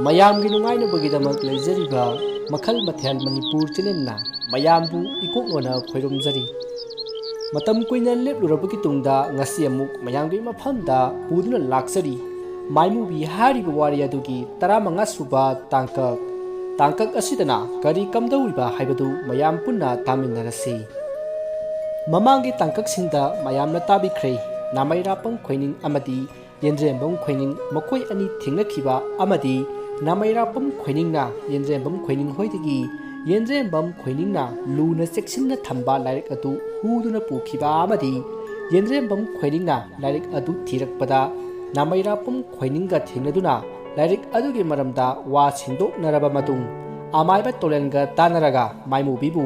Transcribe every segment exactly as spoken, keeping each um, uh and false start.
ꯃꯌꯥꯝꯒꯤ ꯅꯨꯡꯉꯥꯏꯅꯕꯒꯤꯗꯃꯛ ꯂꯩꯖꯔꯤꯕ ꯃꯈꯜ ꯃꯊꯦꯜ ꯃꯅꯤꯄꯨꯔ ꯆꯦꯅꯦꯜꯅ ꯃꯌꯥꯝꯕꯨ ꯏꯀꯣꯛꯅꯣꯅ ꯈꯣꯏꯔꯨꯝꯖꯔꯤ꯫ ꯃꯇꯝ ꯀꯨꯏꯅ ꯂꯦꯞꯂꯨꯔꯕꯒꯤ ꯇꯨꯡꯗ ꯉꯁꯤ ꯑꯃꯨꯛ ꯃꯌꯥꯝꯒꯤ ꯃꯐꯝꯗ ꯄꯨꯗꯨꯅ ꯂꯥꯛꯆꯔꯤ꯫ ꯃꯥꯏꯃꯨꯕꯤ ꯍꯥꯏꯔꯤꯕ ꯋꯥꯔꯤ ꯑꯗꯨꯒꯤ ꯇꯔꯥꯃꯉꯥ ꯁꯨꯕ ꯇꯥꯡꯀꯛ꯫ ꯇꯥꯡꯀꯛ ꯑꯁꯤꯗꯅ ꯀꯔꯤ ꯀꯝꯗꯧꯔꯤꯕ ꯍꯥꯏꯕꯗꯨ ꯃꯌꯥꯝ ꯄꯨꯟꯅ ꯇꯥꯃꯤꯟꯅꯔꯁꯤ꯫ ꯃꯃꯥꯡꯒꯤ ꯇꯥꯡꯀꯛꯁꯤꯡꯗ ꯃꯌꯥꯝꯅ ꯇꯥꯕꯤꯈ꯭ꯔꯦ, ꯅꯥꯃꯩꯔꯥꯄꯝ ꯈꯣꯏꯅꯤꯡ ꯑꯃꯗꯤ ꯌꯦꯟꯗ꯭ꯔꯦꯝꯕꯝ ꯈꯣꯏꯅꯤꯡ ꯃꯈꯣꯏ ꯑꯅꯤ ꯊꯦꯡꯅꯈꯤꯕ ꯑꯃꯗꯤ ꯅꯥꯃꯩꯔꯥꯄꯝ ꯈꯣꯏꯅꯤꯡꯅ ꯌꯦꯟꯗ꯭ꯔꯦꯝꯕꯝ ꯈꯣꯏꯅꯤꯡ ꯍꯣꯏꯗꯒꯤ ꯌꯦꯟꯗ꯭ꯔꯦꯝꯕꯝ ꯈꯣꯏꯅꯤꯡꯅ ꯂꯨꯅ ꯆꯦꯛꯁꯤꯟꯅ ꯊꯝꯕ ꯂꯥꯏꯔꯤꯛ ꯑꯗꯨ ꯍꯨꯗꯨꯅ ꯄꯨꯈꯤꯕ ꯑꯃꯗꯤ ꯌꯦꯟꯗ꯭ꯔꯦꯝꯕꯝ ꯈꯣꯏꯅꯤꯡꯅ ꯂꯥꯏꯔꯤꯛ ꯑꯗꯨ ꯊꯤꯔꯛꯄꯗ ꯅꯥꯃꯩꯔꯥꯄꯝ ꯈꯣꯏꯅꯤꯡꯒ ꯊꯦꯡꯅꯗꯨꯅ ꯂꯥꯏꯔꯤꯛ ꯑꯗꯨꯒꯤ ꯃꯔꯝꯗ ꯋꯥ ꯁꯦꯡꯗꯣꯛꯅꯔꯕ ꯃꯇꯨꯡ ꯑꯃꯥꯏꯕ ꯇꯣꯂꯦꯟꯒ ꯇꯥꯟꯅꯔꯒ ꯃꯥꯏꯃꯨꯕꯤꯕꯨ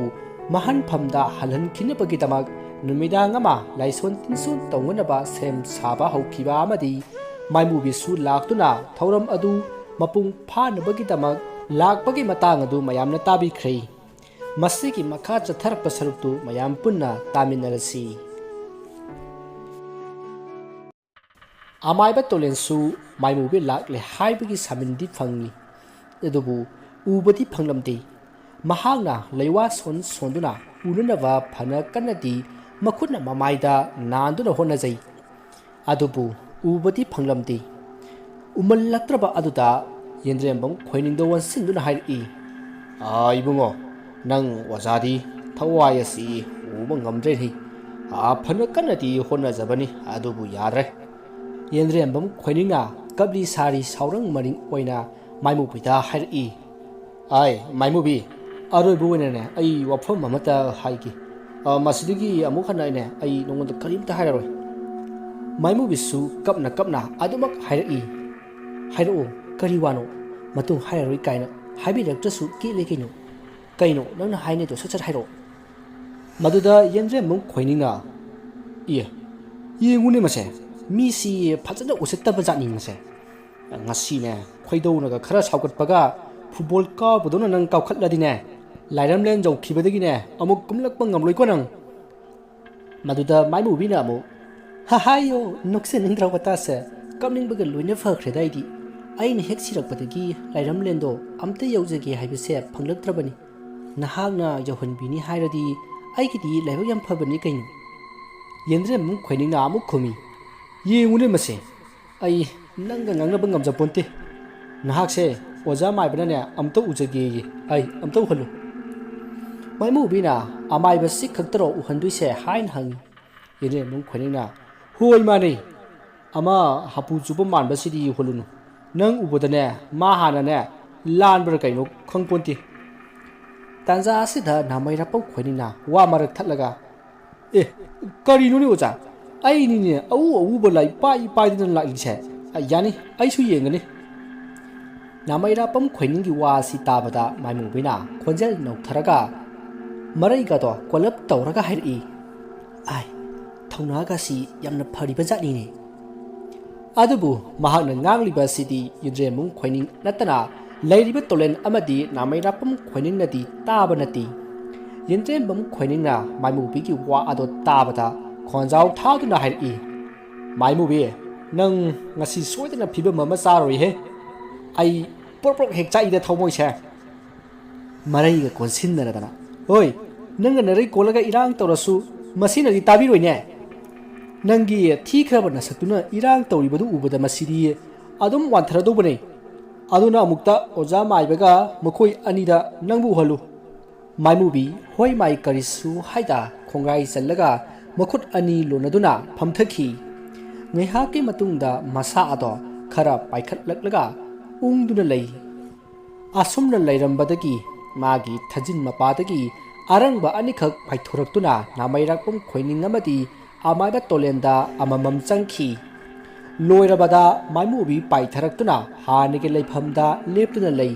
ꯃꯍꯟꯐꯝꯗ ꯍꯜꯍꯟꯈꯤꯅꯕꯒꯤꯗꯃꯛ ꯅꯨꯃꯤꯗꯥꯡ ꯑꯃ ꯂꯥꯏꯁꯣꯟ ꯇꯤꯟꯁꯣꯟ ꯇꯧꯅꯅꯕ ꯁꯦꯝ ꯁꯥꯕ ꯍꯧꯈꯤꯕ ꯑꯃꯗꯤ ꯃꯥꯏꯃꯨꯕꯤꯁꯨ ꯂꯥꯛꯇꯨꯅ ꯊꯧꯔꯝ ꯑꯗꯨ ꯃꯄꯨꯡ ꯐꯥꯅꯕꯒꯤꯗꯃꯛ ꯂꯥꯛꯄꯒꯤ ꯃꯇꯥꯡ ꯑꯗꯨ ꯃꯌꯥꯝꯅ ꯇꯥꯕꯤꯈ꯭ꯔꯦ꯫ ꯃꯁꯤꯒꯤ ꯃꯈꯥ ꯆꯠꯊꯔꯛꯄ ꯁꯔꯨꯛꯇꯨ ꯃꯌꯥꯝ ꯄꯨꯟꯅ ꯇꯥꯃꯤꯟꯅꯔꯁꯤ꯫ ꯑꯃꯥꯏꯕ ꯇꯣꯂꯦꯟꯁꯨ ꯃꯥꯏꯃꯨꯕꯤ ꯂꯥꯛꯂꯦ ꯍꯥꯏꯕꯒꯤ ꯁꯥꯃꯤꯟꯗꯤ ꯐꯪꯏ, ꯑꯗꯨꯕꯨ ꯎꯕꯗꯤ ꯐꯪꯂꯝꯗꯦ꯫ ꯃꯍꯥꯛꯅ ꯂꯩꯋꯥ ꯁꯣꯟ ꯁꯣꯟꯗꯨꯅ ꯎꯅꯅꯕ ꯐꯅ ꯀꯟꯅꯗꯤ ꯃꯈꯨꯠꯅ ꯃꯃꯥꯏꯗ ꯅꯥꯟꯗꯨꯅ ꯍꯣꯠꯅꯖꯩ, ꯑꯗꯨꯕꯨ ꯎꯕꯗꯤ ꯐꯪꯂꯝꯗꯦ꯫ ꯎꯃꯜꯂꯛꯇ꯭ꯔꯕ ꯑꯗꯨꯗ ꯌꯦꯟꯗ꯭ꯔꯦꯝꯕꯝ ꯈꯣꯏꯅꯤꯡꯗ ꯑꯣꯟꯁꯤꯟꯗꯨꯅ ꯍꯥꯏꯔꯛꯏ, "ꯑꯥ, ꯏꯕꯨꯡꯉꯣ, ꯅꯪ ꯑꯣꯖꯥꯗꯤ ꯊꯋꯥꯏ ꯑꯁꯤ ꯎꯕ ꯉꯝꯗ꯭ꯔꯦꯅꯦ꯫ ꯑꯥ, ꯐꯅ ꯀꯟꯅꯗꯤ ꯍꯣꯠꯅꯖꯕꯅꯤ, ꯑꯗꯨꯕꯨ ꯌꯥꯗ꯭ꯔꯦ꯫" ꯌꯦꯟꯗ꯭ꯔꯦꯝꯕꯝ ꯈꯣꯏꯅꯤꯡꯅ ꯀꯞꯂꯤ ꯁꯥꯔꯤ ꯁꯥꯎꯔꯪ ꯃꯔꯤꯡ ꯑꯣꯏꯅ ꯃꯥꯏꯃꯨꯕꯤꯗ ꯍꯥꯏꯔꯛꯏ, "ꯑꯥꯏ, ꯃꯥꯏꯃꯨꯕꯤ, ꯑꯔꯣꯏꯕ ꯑꯣꯏꯅꯅꯦ, ꯑꯩ ꯋꯥꯐꯝ ꯑꯃꯇ ꯍꯥꯏꯒꯦ꯫ ꯑ, ꯃꯁꯤꯗꯒꯤ ꯑꯃꯨꯛ ꯍꯟꯅ ꯑꯩꯅꯦ, ꯑꯩ ꯅꯉꯣꯟꯗ ꯀꯔꯤꯝꯇ ꯍꯥꯏꯔꯔꯣꯏ꯫" ꯃꯥꯏꯃꯨꯕꯤꯁꯨ ꯀꯞꯅ ꯀꯞꯅ ꯑꯗꯨꯃꯛ ꯍꯥꯏꯔꯛꯏ, "ꯍꯥꯏꯔꯛꯑꯣ, ꯀꯔꯤ ꯋꯥꯅꯣ? ꯃꯇꯨꯡ ꯍꯥꯏꯔꯔꯣꯏ ꯀꯥꯏꯅ ꯍꯥꯏꯕꯤꯔꯛꯇ꯭ꯔꯁꯨ ꯀꯦꯠꯂꯦ ꯀꯩꯅꯣ꯫ ꯀꯩꯅꯣ ꯅꯪꯅ ꯍꯥꯏꯅꯤꯗꯣ? ꯁꯠ ꯁꯠ ꯍꯥꯏꯔꯛꯑꯣ꯫" ꯃꯗꯨꯗ ꯌꯦꯟꯗ꯭ꯔꯦꯝꯕꯝ ꯈꯣꯏꯅꯤꯡꯅ, "ꯑꯦ, ꯌꯦꯡꯉꯨꯅꯦ ꯃꯁꯦ, ꯃꯤꯁꯤ ꯐꯖꯅ ꯎꯁꯤꯠꯇꯕ ꯖꯥꯠꯅꯤ ꯃꯁꯦ꯫ ꯉꯁꯤꯅꯦ, ꯈꯣꯏꯗꯧꯅꯒ ꯈꯔ ꯁꯥꯎꯒꯠꯄꯒ ꯐꯨꯠꯕꯣꯜ ꯀꯥꯎꯕꯗꯧꯅ ꯅꯪ ꯀꯥꯎꯈꯠꯂꯗꯤꯅꯦ, ꯂꯥꯏꯔꯝꯂꯦꯟ ꯌꯧꯈꯤꯕꯗꯒꯤꯅꯦ ꯑꯃꯨꯛ ꯀꯨꯝꯂꯛꯄ ꯉꯝꯂꯣꯏꯀꯣ ꯅꯪ꯫" ꯃꯗꯨꯗ ꯃꯥꯏꯃꯨꯕꯤꯅ ꯑꯃꯨꯛ, "ꯍꯥꯍꯥꯏꯌꯣ, ꯅꯣꯛꯆꯅꯤꯡꯗ꯭ꯔ ꯋꯥꯇꯥꯁꯦ? ꯀꯞꯅꯤꯡꯕꯒ ꯂꯣꯏꯅ ꯐꯈ꯭ꯔꯦꯗ ꯑꯩꯗꯤ꯫ ꯑꯩꯅ ꯍꯦꯛ ꯁꯤꯔꯛꯄꯗꯒꯤ ꯂꯥꯏꯔꯝꯂꯦꯟꯗꯣ ꯑꯝꯇ ꯌꯧꯖꯒꯦ ꯍꯥꯏꯕꯁꯦ ꯐꯪꯂꯛꯇ꯭ꯔꯕꯅꯤ꯫ ꯅꯍꯥꯛꯅ ꯌꯧꯍꯟꯕꯤꯅꯤ ꯍꯥꯏꯔꯗꯤ ꯑꯩꯒꯤꯗꯤ ꯂꯥꯏꯕꯛ ꯌꯥꯝ ꯐꯕꯅꯤ ꯀꯩꯅꯣ꯫ ꯌꯦꯟꯗ꯭ꯔꯦꯝꯕꯝ ꯈꯣꯏꯅꯤꯡꯅ ꯑꯃꯨꯛ ꯈꯨꯝꯃꯤ, "ꯌꯦꯡꯉꯨꯅꯦ ꯃꯁꯦ, ꯑꯩ ꯅꯪꯒ ꯉꯥꯡꯅꯕ ꯉꯝꯖꯄꯣꯟꯇꯦ꯫ ꯅꯍꯥꯛꯁꯦ ꯑꯣꯖꯥ ꯃꯥꯏꯕꯅꯅꯦ ꯑꯝꯇ ꯎꯖꯒꯦꯌꯦ, ꯑꯩ ꯑꯝꯇ ꯎꯍꯜꯂꯨ꯫" ꯃꯥꯏꯃꯨꯕꯤꯅ, "ꯑꯃꯥꯏꯕꯁꯤ ꯈꯛꯇꯔꯣ ꯎꯍꯟꯗꯣꯏꯁꯦ?" ꯍꯥꯏꯅ ꯍꯪꯉꯤ꯫ ꯌꯦꯟꯗ꯭ꯔꯦꯝꯕꯝ ꯈꯣꯏꯅꯤꯡꯅ, "ꯍꯣꯏ ꯃꯥꯅꯦ, ꯑꯃ ꯍꯥꯄꯨ ꯆꯨꯕ ꯃꯥꯟꯕꯁꯤꯗꯤ ꯎꯍꯜꯂꯨꯅꯨ꯫ ꯅꯪ ꯎꯕꯗꯅꯦ ꯃꯥ ꯍꯥꯟꯅꯅꯦ ꯂꯥꯟꯕ꯭ꯔꯥ ꯀꯩꯅꯣ ꯈꯪꯄꯣꯟꯇꯦ꯫" ꯇꯥꯟꯖꯥ ꯑꯁꯤꯗ ꯅꯥꯃꯩꯔꯥꯄꯝ ꯈꯣꯏꯅꯤꯡꯅ ꯋꯥ ꯃꯔꯛ ꯊꯠꯂꯒ, "ꯑꯦ, ꯀꯔꯤꯅꯣꯅꯦ ꯑꯣꯖꯥ? ꯑꯩꯅꯤꯅꯦ ꯑꯎ ꯑꯎꯕ ꯂꯥꯏ ꯄꯥꯏ ꯄꯥꯏꯗꯅ ꯂꯥꯛꯂꯤꯁꯦ꯫ ꯑ, ꯌꯥꯅꯤ, ꯑꯩꯁꯨ ꯌꯦꯡꯒꯅꯤ꯫" ꯅꯥꯃꯩꯔꯥꯄꯝ ꯈꯣꯏꯅꯤꯡꯒꯤ ꯋꯥ ꯑꯁꯤ ꯇꯥꯕꯗ ꯃꯥꯏꯃꯨꯕꯤꯅ ꯈꯣꯟꯖꯦꯜ ꯅꯧꯊꯔꯒ ꯃꯔꯩꯒꯗꯣ ꯀꯣꯜꯂꯞ ꯇꯧꯔꯒ ꯍꯥꯏꯔꯛꯏ, "ꯑꯥꯏ, ꯊꯧꯅꯥꯒꯁꯤ ꯌꯥꯝꯅ ꯐꯔꯤꯕ ꯖꯥꯠꯅꯤꯅꯦ꯫" ꯑꯗꯨꯕꯨ ꯃꯍꯥꯛꯅ ꯉꯥꯡꯂꯤꯕ ꯑꯁꯤꯗꯤ ꯌꯦꯟꯗ꯭ꯔꯦꯝꯕꯝ ꯈꯣꯏꯅꯤꯡ ꯅꯠꯇꯅ ꯂꯩꯔꯤꯕ ꯇꯣꯂꯦꯟ ꯑꯃꯗꯤ ꯅꯥꯃꯩꯔꯥꯄꯝ ꯈꯣꯏꯅꯤꯡꯅꯗꯤ ꯇꯥꯕ ꯅꯠꯇꯦ꯫ ꯌꯦꯟꯗ꯭ꯔꯦꯝꯕꯝ ꯈꯣꯏꯅꯤꯡꯅ ꯃꯥꯏꯃꯨꯕꯤꯒꯤ ꯋꯥ ꯑꯗꯣ ꯇꯥꯕꯗ ꯈꯣꯟꯖꯥꯎ ꯊꯥꯗꯨꯅ ꯍꯥꯏꯔꯛꯏ, "ꯃꯥꯏꯃꯨꯕꯤ, ꯅꯪ ꯉꯁꯤ ꯁꯣꯏꯗꯅ ꯐꯤꯕꯝ ꯑꯃ ꯆꯥꯔꯣꯏꯍꯦ꯫ ꯑꯩ ꯄ꯭ꯔꯣꯛ ꯄ꯭ꯔꯣꯛ ꯍꯦꯛ ꯆꯥꯛꯏꯗ ꯊꯃꯣꯏꯁꯦ꯫" ꯃꯔꯩꯒ ꯀꯣꯟꯁꯤꯟꯅꯔꯗꯅ, "ꯍꯣꯏ, ꯅꯪꯅ ꯅꯔꯩ ꯀꯣꯜꯂꯒ ꯏꯔꯥꯡ ꯇꯧꯔꯁꯨ ꯃꯁꯤꯅꯗꯤ ꯇꯥꯕꯤꯔꯣꯏꯅꯦ꯫ ꯅꯪꯒꯤ ꯊꯤꯈ꯭ꯔꯕ ꯅꯁꯛꯇꯨꯅ ꯏꯔꯥꯡ ꯇꯧꯔꯤꯕꯗꯨ ꯎꯕꯗ ꯃꯁꯤꯗꯤ ꯑꯗꯨꯝ ꯋꯥꯟꯊꯔꯗꯧꯕꯅꯦ꯫ ꯑꯗꯨꯅ ꯑꯃꯨꯛꯇ ꯑꯣꯖꯥ ꯃꯥꯏꯕꯒ ꯃꯈꯣꯏ ꯑꯅꯤꯗ ꯅꯪꯕꯨ ꯎꯍꯜꯂꯨ꯫" ꯃꯥꯏꯃꯨꯕꯤ ꯍꯣꯏ ꯃꯥꯏ ꯀꯔꯤꯁꯨ ꯍꯥꯏꯗ ꯈꯣꯡꯒ꯭ꯔꯥꯏ ꯆꯜꯂꯒ ꯃꯈꯨꯠ ꯑꯅꯤ ꯂꯣꯟꯅꯗꯨꯅ ꯐꯝꯊꯈꯤ꯫ ꯉꯥꯏꯍꯥꯛꯀꯤ ꯃꯇꯨꯡꯗ ꯃꯁꯥ ꯑꯗꯣ ꯈꯔ ꯄꯥꯏꯈꯠꯂꯛꯂꯒ ꯎꯪꯗꯨꯅ ꯂꯩ꯫ ꯑꯁꯨꯝꯅ ꯂꯩꯔꯝꯕꯗꯒꯤ ꯃꯥꯒꯤ ꯊꯥꯖꯤꯟ ꯃꯄꯥꯗꯒꯤ ꯑꯔꯪꯕ ꯑꯅꯤꯈꯛ ꯄꯥꯏꯊꯣꯔꯛꯇꯨꯅ ꯅꯥꯃꯩꯔꯥꯛꯄꯝ ꯈꯣꯏꯅꯤꯡ ꯑꯃꯗꯤ ꯑꯃꯥꯏꯕ ꯇꯣꯂꯦꯟꯗ ꯑꯃꯃꯝ ꯆꯪꯈꯤ꯫ ꯂꯣꯏꯔꯕꯗ ꯃꯥꯏꯃꯨꯕꯤ ꯄꯥꯏꯊꯔꯛꯇꯨꯅ ꯍꯥꯟꯅꯒꯤ ꯂꯩꯐꯝꯗ ꯂꯦꯞꯇꯨꯅ ꯂꯩ꯫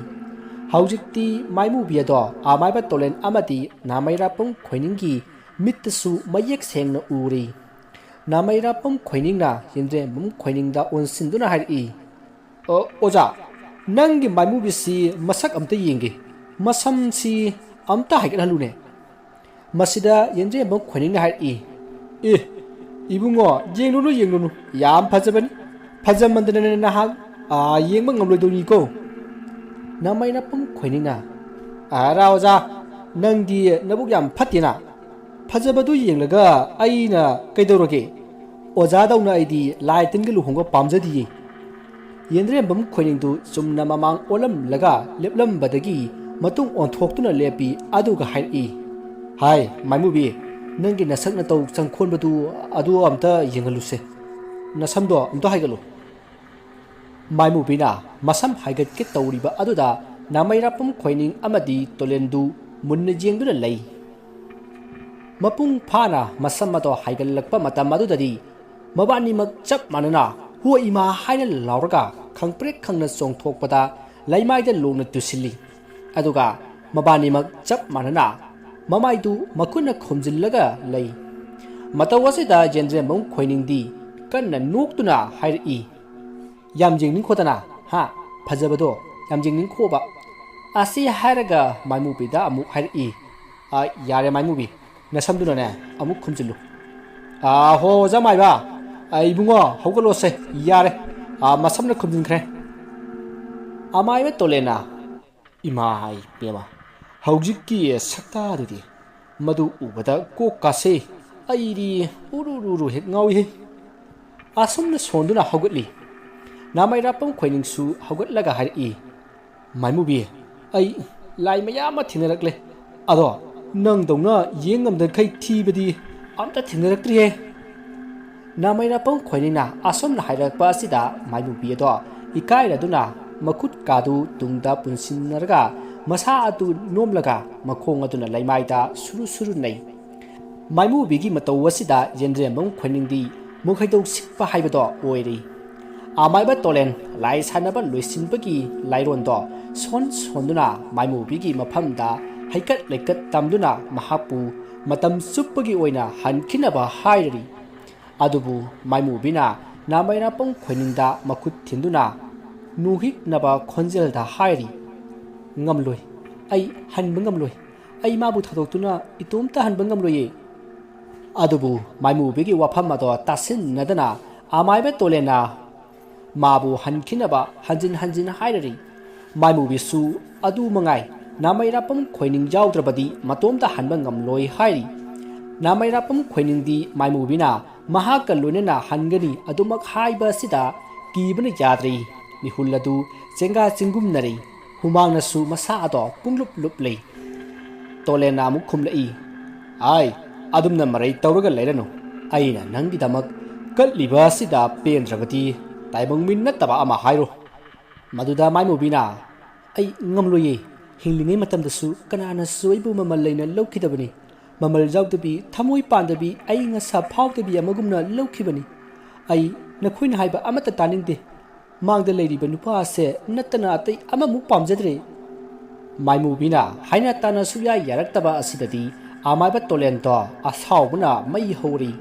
ꯍꯧꯖꯤꯛꯇꯤ ꯃꯥꯏꯃꯨꯕꯤ ꯑꯗꯣ ꯑꯃꯥꯏꯕ ꯇꯣꯂꯦꯟ ꯑꯃꯗꯤ ꯅꯥꯃꯩꯔꯥꯛꯄꯝ ꯈꯣꯏꯅꯤꯡꯒꯤ ꯃꯤꯠꯇꯁꯨ ꯃꯌꯦꯛ ꯁꯦꯡꯅ ꯎꯔꯤ꯫ ꯅꯥꯃꯩꯔꯥꯛꯄꯝ ꯈꯣꯏꯅꯤꯡꯅ ꯌꯦꯟꯗ꯭ꯔꯦꯝꯕꯝ ꯈꯣꯏꯅꯤꯡꯗ ꯑꯣꯟꯁꯤꯟꯗꯨꯅ ꯍꯥꯏꯔꯛꯏ, "ꯑꯣ, ꯑꯣꯖꯥ, ꯅꯪꯒꯤ ꯃꯥꯏꯃꯨꯕꯤꯁꯤ ꯃꯁꯛ ꯑꯝꯇ ꯌꯦꯡꯒꯦ꯫ ꯃꯁꯝꯁꯤ ꯑꯝꯇ ꯍꯥꯏꯒꯠꯍꯜꯂꯨꯅꯦ꯫" ꯃꯁꯤꯗ ꯌꯦꯟꯗ꯭ꯔꯦꯝꯕꯝ ꯈꯣꯏꯅꯤꯡꯅ ꯍꯥꯏꯔꯛꯏ, "ꯑꯦ, ꯏꯕꯨꯡꯉꯣ, ꯌꯦꯡꯂꯨꯅꯨ, ꯌꯦꯡꯂꯨꯅꯨ, ꯌꯥꯝ ꯐꯖꯕꯅꯤ꯫ ꯐꯖꯃꯟꯗꯅꯅꯦ ꯅꯍꯥꯛ ꯑꯥ, ꯌꯦꯡꯕ ꯉꯝꯂꯣꯏꯗꯧꯔꯤꯀꯣ꯫ ꯅꯥꯃꯩꯔꯥꯄꯝ ꯈꯣꯏꯅꯤꯡꯅ, "ꯑꯔꯥ ꯑꯣꯖꯥ, ꯅꯪꯗꯤ ꯅꯕꯨꯛ ꯌꯥꯝ ꯐꯠꯇꯦꯅ꯫ ꯐꯖꯕꯗꯨ ꯌꯦꯡꯂꯒ ꯑꯩꯅ ꯀꯩꯗꯧꯔꯒꯦ? ꯑꯣꯖꯥꯗꯧꯅ ꯑꯩꯗꯤ ꯂꯥꯏ ꯇꯤꯟꯒ ꯂꯨꯍꯣꯡꯕ ꯄꯥꯝꯖꯗꯤꯌꯦ꯫" ꯌꯦꯟꯗ꯭ꯔꯦꯝꯕꯝ ꯈꯣꯏꯅꯤꯡꯗꯨ ꯆꯨꯝꯅ ꯃꯃꯥꯡ ꯑꯣꯜꯂꯝꯂꯒ ꯂꯦꯞꯂꯝꯕꯗꯒꯤ ꯃꯇꯨꯡ ꯑꯣꯟꯊꯣꯛꯇꯨꯅ ꯂꯦꯞꯄꯤ, ꯑꯗꯨꯒ ꯍꯥꯏꯔꯛꯏ, "ꯍꯥꯏ, ꯃꯥꯏꯃꯨꯕꯤ, ꯅꯪꯒꯤ ꯅꯁꯛ ꯅꯇꯧ ꯆꯪꯈꯣꯟꯕꯗꯨ ꯑꯗꯨ ꯑꯝꯇ ꯌꯦꯡꯍꯜꯂꯨꯁꯦ꯫ ꯅꯁꯝꯗꯣ ꯑꯝꯇ ꯍꯥꯏꯒꯠꯂꯨ꯫" ꯃꯥꯏꯃꯨꯕꯤꯅ ꯃꯁꯝ ꯍꯥꯏꯒꯠꯀꯦ ꯇꯧꯔꯤꯕ ꯑꯗꯨꯗ ꯅꯥꯃꯩꯔꯥꯄꯝ ꯈꯣꯏꯅꯤꯡ ꯑꯃꯗꯤ ꯇꯣꯂꯦꯟꯗꯨ ꯃꯨꯟꯅ ꯌꯦꯡꯗꯨꯅ ꯂꯩ꯫ ꯃꯄꯨꯡ ꯐꯥꯅ ꯃꯁꯝ ꯑꯗꯣ ꯍꯥꯏꯒꯠꯂꯛꯄ ꯃꯇꯝ ꯑꯗꯨꯗꯗꯤ ꯃꯕꯥꯅꯤꯃꯛ ꯆꯞ ꯃꯥꯟꯅꯅ "ꯍꯣ ꯏꯃꯥ" ꯍꯥꯏꯅ ꯂꯥꯎꯔꯒ ꯈꯪꯄ꯭ꯔꯦꯛ ꯈꯪꯅ ꯆꯣꯡꯊꯣꯛꯄꯗ ꯂꯩꯃꯥꯏꯗ ꯂꯣꯡꯅ ꯇꯨꯁꯤꯜꯂꯤ꯫ ꯑꯗꯨꯒ ꯃꯕꯥꯅꯤꯃꯛ ꯆꯞ ꯃꯥꯟꯅꯅ ꯃꯃꯥꯏꯗꯨ ꯃꯈꯨꯠꯅ ꯈꯨꯝꯖꯤꯜꯂꯒ ꯂꯩ꯫ ꯃꯇꯧ ꯑꯁꯤꯗ ꯌꯦꯟꯗ꯭ꯔꯦꯝꯕꯝ ꯈꯣꯏꯅꯤꯡꯗꯤ ꯀꯟꯅ ꯅꯣꯛꯇꯨꯅ ꯍꯥꯏꯔꯛꯏ, "ꯌꯥꯝ ꯌꯦꯡꯅꯤꯡꯈꯣꯗꯅ, ꯍꯥ? ꯐꯖꯕꯗꯣ ꯌꯥꯝ ꯌꯦꯡꯅꯤꯡꯈꯣꯕ꯫" ꯑꯁꯤ ꯍꯥꯏꯔꯒ ꯃꯥꯏꯃꯨꯕꯤꯗ ꯑꯃꯨꯛ ꯍꯥꯏꯔꯛꯏ, "ꯑ, ꯌꯥꯔꯦ ꯃꯥꯏꯃꯨꯕꯤ, ꯅꯁꯝꯗꯨꯅꯅꯦ ꯑꯃꯨꯛ ꯈꯨꯝꯖꯤꯜꯂꯨ꯫ ꯑ, ꯍꯣ, ꯑꯣꯖꯥ ꯃꯥꯏꯕ, ꯑ, ꯏꯕꯨꯡꯉꯣ, ꯍꯧꯒꯠꯂꯣꯁꯦ, ꯌꯥꯔꯦ, ꯑ, ꯃꯁꯝꯅ ꯈꯨꯝꯖꯤꯟꯈ꯭ꯔꯦ꯫" ꯑꯃꯥꯏꯕ ꯇꯣꯂꯦꯅ, "ꯏꯃꯥ ꯏꯕꯦꯝꯃ, ꯍꯧꯖꯤꯛꯀꯤ ꯁꯛꯇꯥꯗꯨꯗꯤ, ꯃꯗꯨ ꯎꯕꯗ ꯀꯣꯛ ꯀꯥꯁꯦ, ꯑꯩꯗꯤ ꯎꯔꯨ ꯔꯨ ꯔꯨ ꯍꯦꯛ ꯉꯥꯎꯏꯍꯦ꯫" ꯑꯁꯨꯝꯅ ꯁꯣꯟꯗꯨꯅ ꯍꯧꯒꯠꯂꯤ꯫ ꯅꯥꯃꯩꯔꯥꯄꯝ ꯈꯣꯏꯅꯤꯡꯁꯨ ꯍꯧꯒꯠꯂꯒ ꯍꯥꯏꯔꯛꯏ, "ꯃꯥꯏꯃꯨꯕꯤ, ꯑꯩ ꯂꯥꯏ ꯃꯌꯥꯝ ꯑꯃ ꯊꯦꯡꯅꯔꯛꯂꯦ꯫ ꯑꯗꯣ ꯅꯪꯗꯧꯅ ꯌꯦꯡ ꯉꯝꯗꯈꯩ ꯊꯤꯕꯗꯤ ꯑꯝꯇ ꯊꯦꯡꯅꯔꯛꯇ꯭ꯔꯤꯍꯦ꯫" ꯅꯥꯃꯩꯔꯥꯄꯝ ꯈꯣꯏꯅꯤꯡꯅ ꯑꯁꯨꯝꯅ ꯍꯥꯏꯔꯛꯄ ꯑꯁꯤꯗ ꯃꯥꯏꯃꯨꯕꯤ ꯑꯗꯣ ꯏꯀꯥꯏꯔꯗꯨꯅ ꯃꯈꯨꯠ ꯀꯥꯗꯨ ꯇꯨꯡꯗ ꯄꯨꯟꯁꯤꯟꯅꯔꯒ ꯃꯁꯥ ꯑꯗꯨ ꯅꯣꯝꯂꯒ ꯃꯈꯣꯡ ꯑꯗꯨꯅ ꯂꯩꯃꯥꯏꯗ ꯁꯨꯔꯨ ꯁꯨꯔꯨ ꯅꯩ꯫ ꯃꯥꯏꯃꯨꯕꯤꯒꯤ ꯃꯇꯧ ꯑꯁꯤꯗ ꯌꯦꯟꯗ꯭ꯔꯦꯝꯕꯝ ꯈꯣꯏꯅꯤꯡꯗꯤ ꯃꯨꯛꯈꯩꯗꯧ ꯁꯤꯛꯄ ꯍꯥꯏꯕꯗꯣ ꯑꯣꯏꯔꯤ꯫ ꯑꯃꯥꯏꯕ ꯇꯣꯂꯦꯟ ꯂꯥꯏ ꯁꯥꯟꯅꯕ ꯂꯣꯏꯁꯤꯟꯕꯒꯤ ꯂꯥꯏꯔꯣꯟꯗꯣ ꯁꯣꯟ ꯁꯣꯟꯗꯨꯅ ꯃꯥꯏꯃꯨꯕꯤꯒꯤ ꯃꯐꯝꯗ ꯍꯩꯀꯠ ꯂꯩꯀꯠ ꯇꯝꯗꯨꯅ ꯃꯍꯥꯛꯄꯨ ꯃꯇꯝ ꯆꯨꯞꯄꯒꯤ ꯑꯣꯏꯅ ꯍꯟꯈꯤꯅꯕ ꯍꯥꯏꯔꯔꯤ꯫ ꯑꯗꯨꯕꯨ ꯃꯥꯏꯃꯨꯕꯤꯅ ꯅꯥꯃꯩꯔꯥꯄꯝ ꯈꯣꯏꯅꯤꯡꯗ ꯃꯈꯨꯠ ꯊꯤꯟꯗꯨꯅ ꯅꯨꯡꯍꯤꯛꯅꯕ ꯈꯣꯟꯖꯦꯜꯗ ꯍꯥꯏꯔꯤ, "ꯉꯝꯂꯣꯏ, ꯑꯩ ꯍꯟꯕ ꯉꯝꯂꯣꯏ꯫ ꯑꯩ ꯃꯥꯕꯨ ꯊꯥꯗꯣꯛꯇꯨꯅ ꯏꯇꯣꯝꯇ ꯍꯟꯕ ꯉꯝꯂꯣꯏꯌꯦ꯫" ꯑꯗꯨꯕꯨ ꯃꯥꯏꯃꯨꯕꯤꯒꯤ ꯋꯥꯐꯝ ꯑꯗꯣ ꯇꯥꯁꯤꯟꯅꯗꯅ ꯑꯃꯥꯏꯕ ꯇꯣꯂꯦꯟꯅ ꯃꯥꯕꯨ ꯍꯟꯈꯤꯅꯕ ꯍꯟꯖꯤꯟ ꯍꯟꯖꯤꯟ ꯍꯥꯏꯔꯔꯤ꯫ ꯃꯥꯏꯃꯨꯕꯤꯁꯨ ꯑꯗꯨ ꯃꯉꯥꯏ, ꯅꯥꯃꯩꯔꯥꯄꯝ ꯈꯣꯏꯅꯤꯡ ꯌꯥꯎꯗ꯭ꯔꯕꯗꯤ ꯃꯇꯣꯝꯇ ꯍꯟꯕ ꯉꯝꯂꯣꯏ ꯍꯥꯏꯔꯤ꯫ ꯅꯥꯃꯩꯔꯥꯄꯝ ꯈꯣꯏꯅꯤꯡꯗꯤ ꯃꯥꯏꯃꯨꯕꯤꯅ ꯃꯍꯥꯛꯀ ꯂꯣꯏꯅꯅ ꯍꯟꯒꯅꯤ ꯑꯗꯨꯃꯛ ꯍꯥꯏꯕ ꯑꯁꯤꯗ ꯀꯤꯕꯅ ꯌꯥꯗ꯭ꯔꯤ꯫ ꯃꯤꯍꯨꯜ ꯑꯗꯨ ꯆꯦꯡꯒꯥ ꯆꯤꯡꯒꯨꯝꯅꯔꯤ꯫ ꯍꯨꯃꯥꯡꯅꯁꯨ ꯃꯁꯥ ꯑꯗꯣ ꯄꯨꯡꯂꯨꯞ ꯂꯨꯞꯂꯤ꯫ ꯇꯣꯂꯦꯟꯅ ꯑꯃꯨꯛ ꯈꯨꯝꯂꯛꯏ, "ꯑꯥꯏ, ꯑꯗꯨꯝꯅ ꯃꯔꯩ ꯇꯧꯔꯒ ꯂꯩꯔꯅꯨ꯫ ꯑꯩꯅ ꯅꯪꯒꯤꯗꯃꯛ ꯀꯠꯂꯤꯕ ꯑꯁꯤꯗ ꯄꯦꯟꯗ꯭ꯔꯕꯗꯤ ꯇꯥꯏꯕꯪ ꯃꯤ ꯅꯠꯇꯕ ꯑꯃ ꯍꯥꯏꯔꯣ꯫" ꯃꯗꯨꯗ ꯃꯥꯏꯃꯨꯕꯤꯅ, "ꯑꯩ ꯉꯝꯂꯣꯏꯌꯦ꯫ ꯍꯤꯡꯂꯤꯉꯩ ꯃꯇꯝꯗꯁꯨ ꯀꯅꯥꯅꯁꯨ ꯑꯩꯕꯨ ꯃꯃꯜ ꯂꯩꯅ ꯂꯧꯈꯤꯗꯕꯅꯤ꯫ ꯃꯃꯜ ꯌꯥꯎꯗꯕꯤ, ꯊꯃꯣꯏ ꯄꯥꯟꯗꯕꯤ, ꯑꯏꯪ ꯑꯁꯥ ꯐꯥꯎꯗꯕꯤ ꯑꯃꯒꯨꯝꯅ ꯂꯧꯈꯤꯕꯅꯤ꯫ ꯑꯩ ꯅꯈꯣꯏꯅ ꯍꯥꯏꯕ ꯑꯃꯠꯇ ꯇꯥꯅꯤꯡꯗꯦ꯫ ꯃꯥꯡꯗ ꯂꯩꯔꯤꯕ ꯅꯨꯄꯥ ꯑꯁꯦ ꯅꯠꯇꯅ ꯑꯇꯩ ꯑꯃꯃꯨꯛ ꯄꯥꯝꯖꯗ꯭ꯔꯦ꯫" ꯃꯥꯏꯃꯨꯕꯤꯅ ꯍꯥꯏꯅ ꯇꯥꯅ ꯁꯨꯛꯌꯥ ꯌꯥꯔꯛꯇꯕ ꯑꯁꯤꯗꯗꯤ ꯑꯃꯥꯏꯕ ꯇꯣꯂꯦꯟꯗꯣ ꯑꯁꯥꯎꯕꯅ ꯃꯩ ꯍꯧꯔꯤ꯫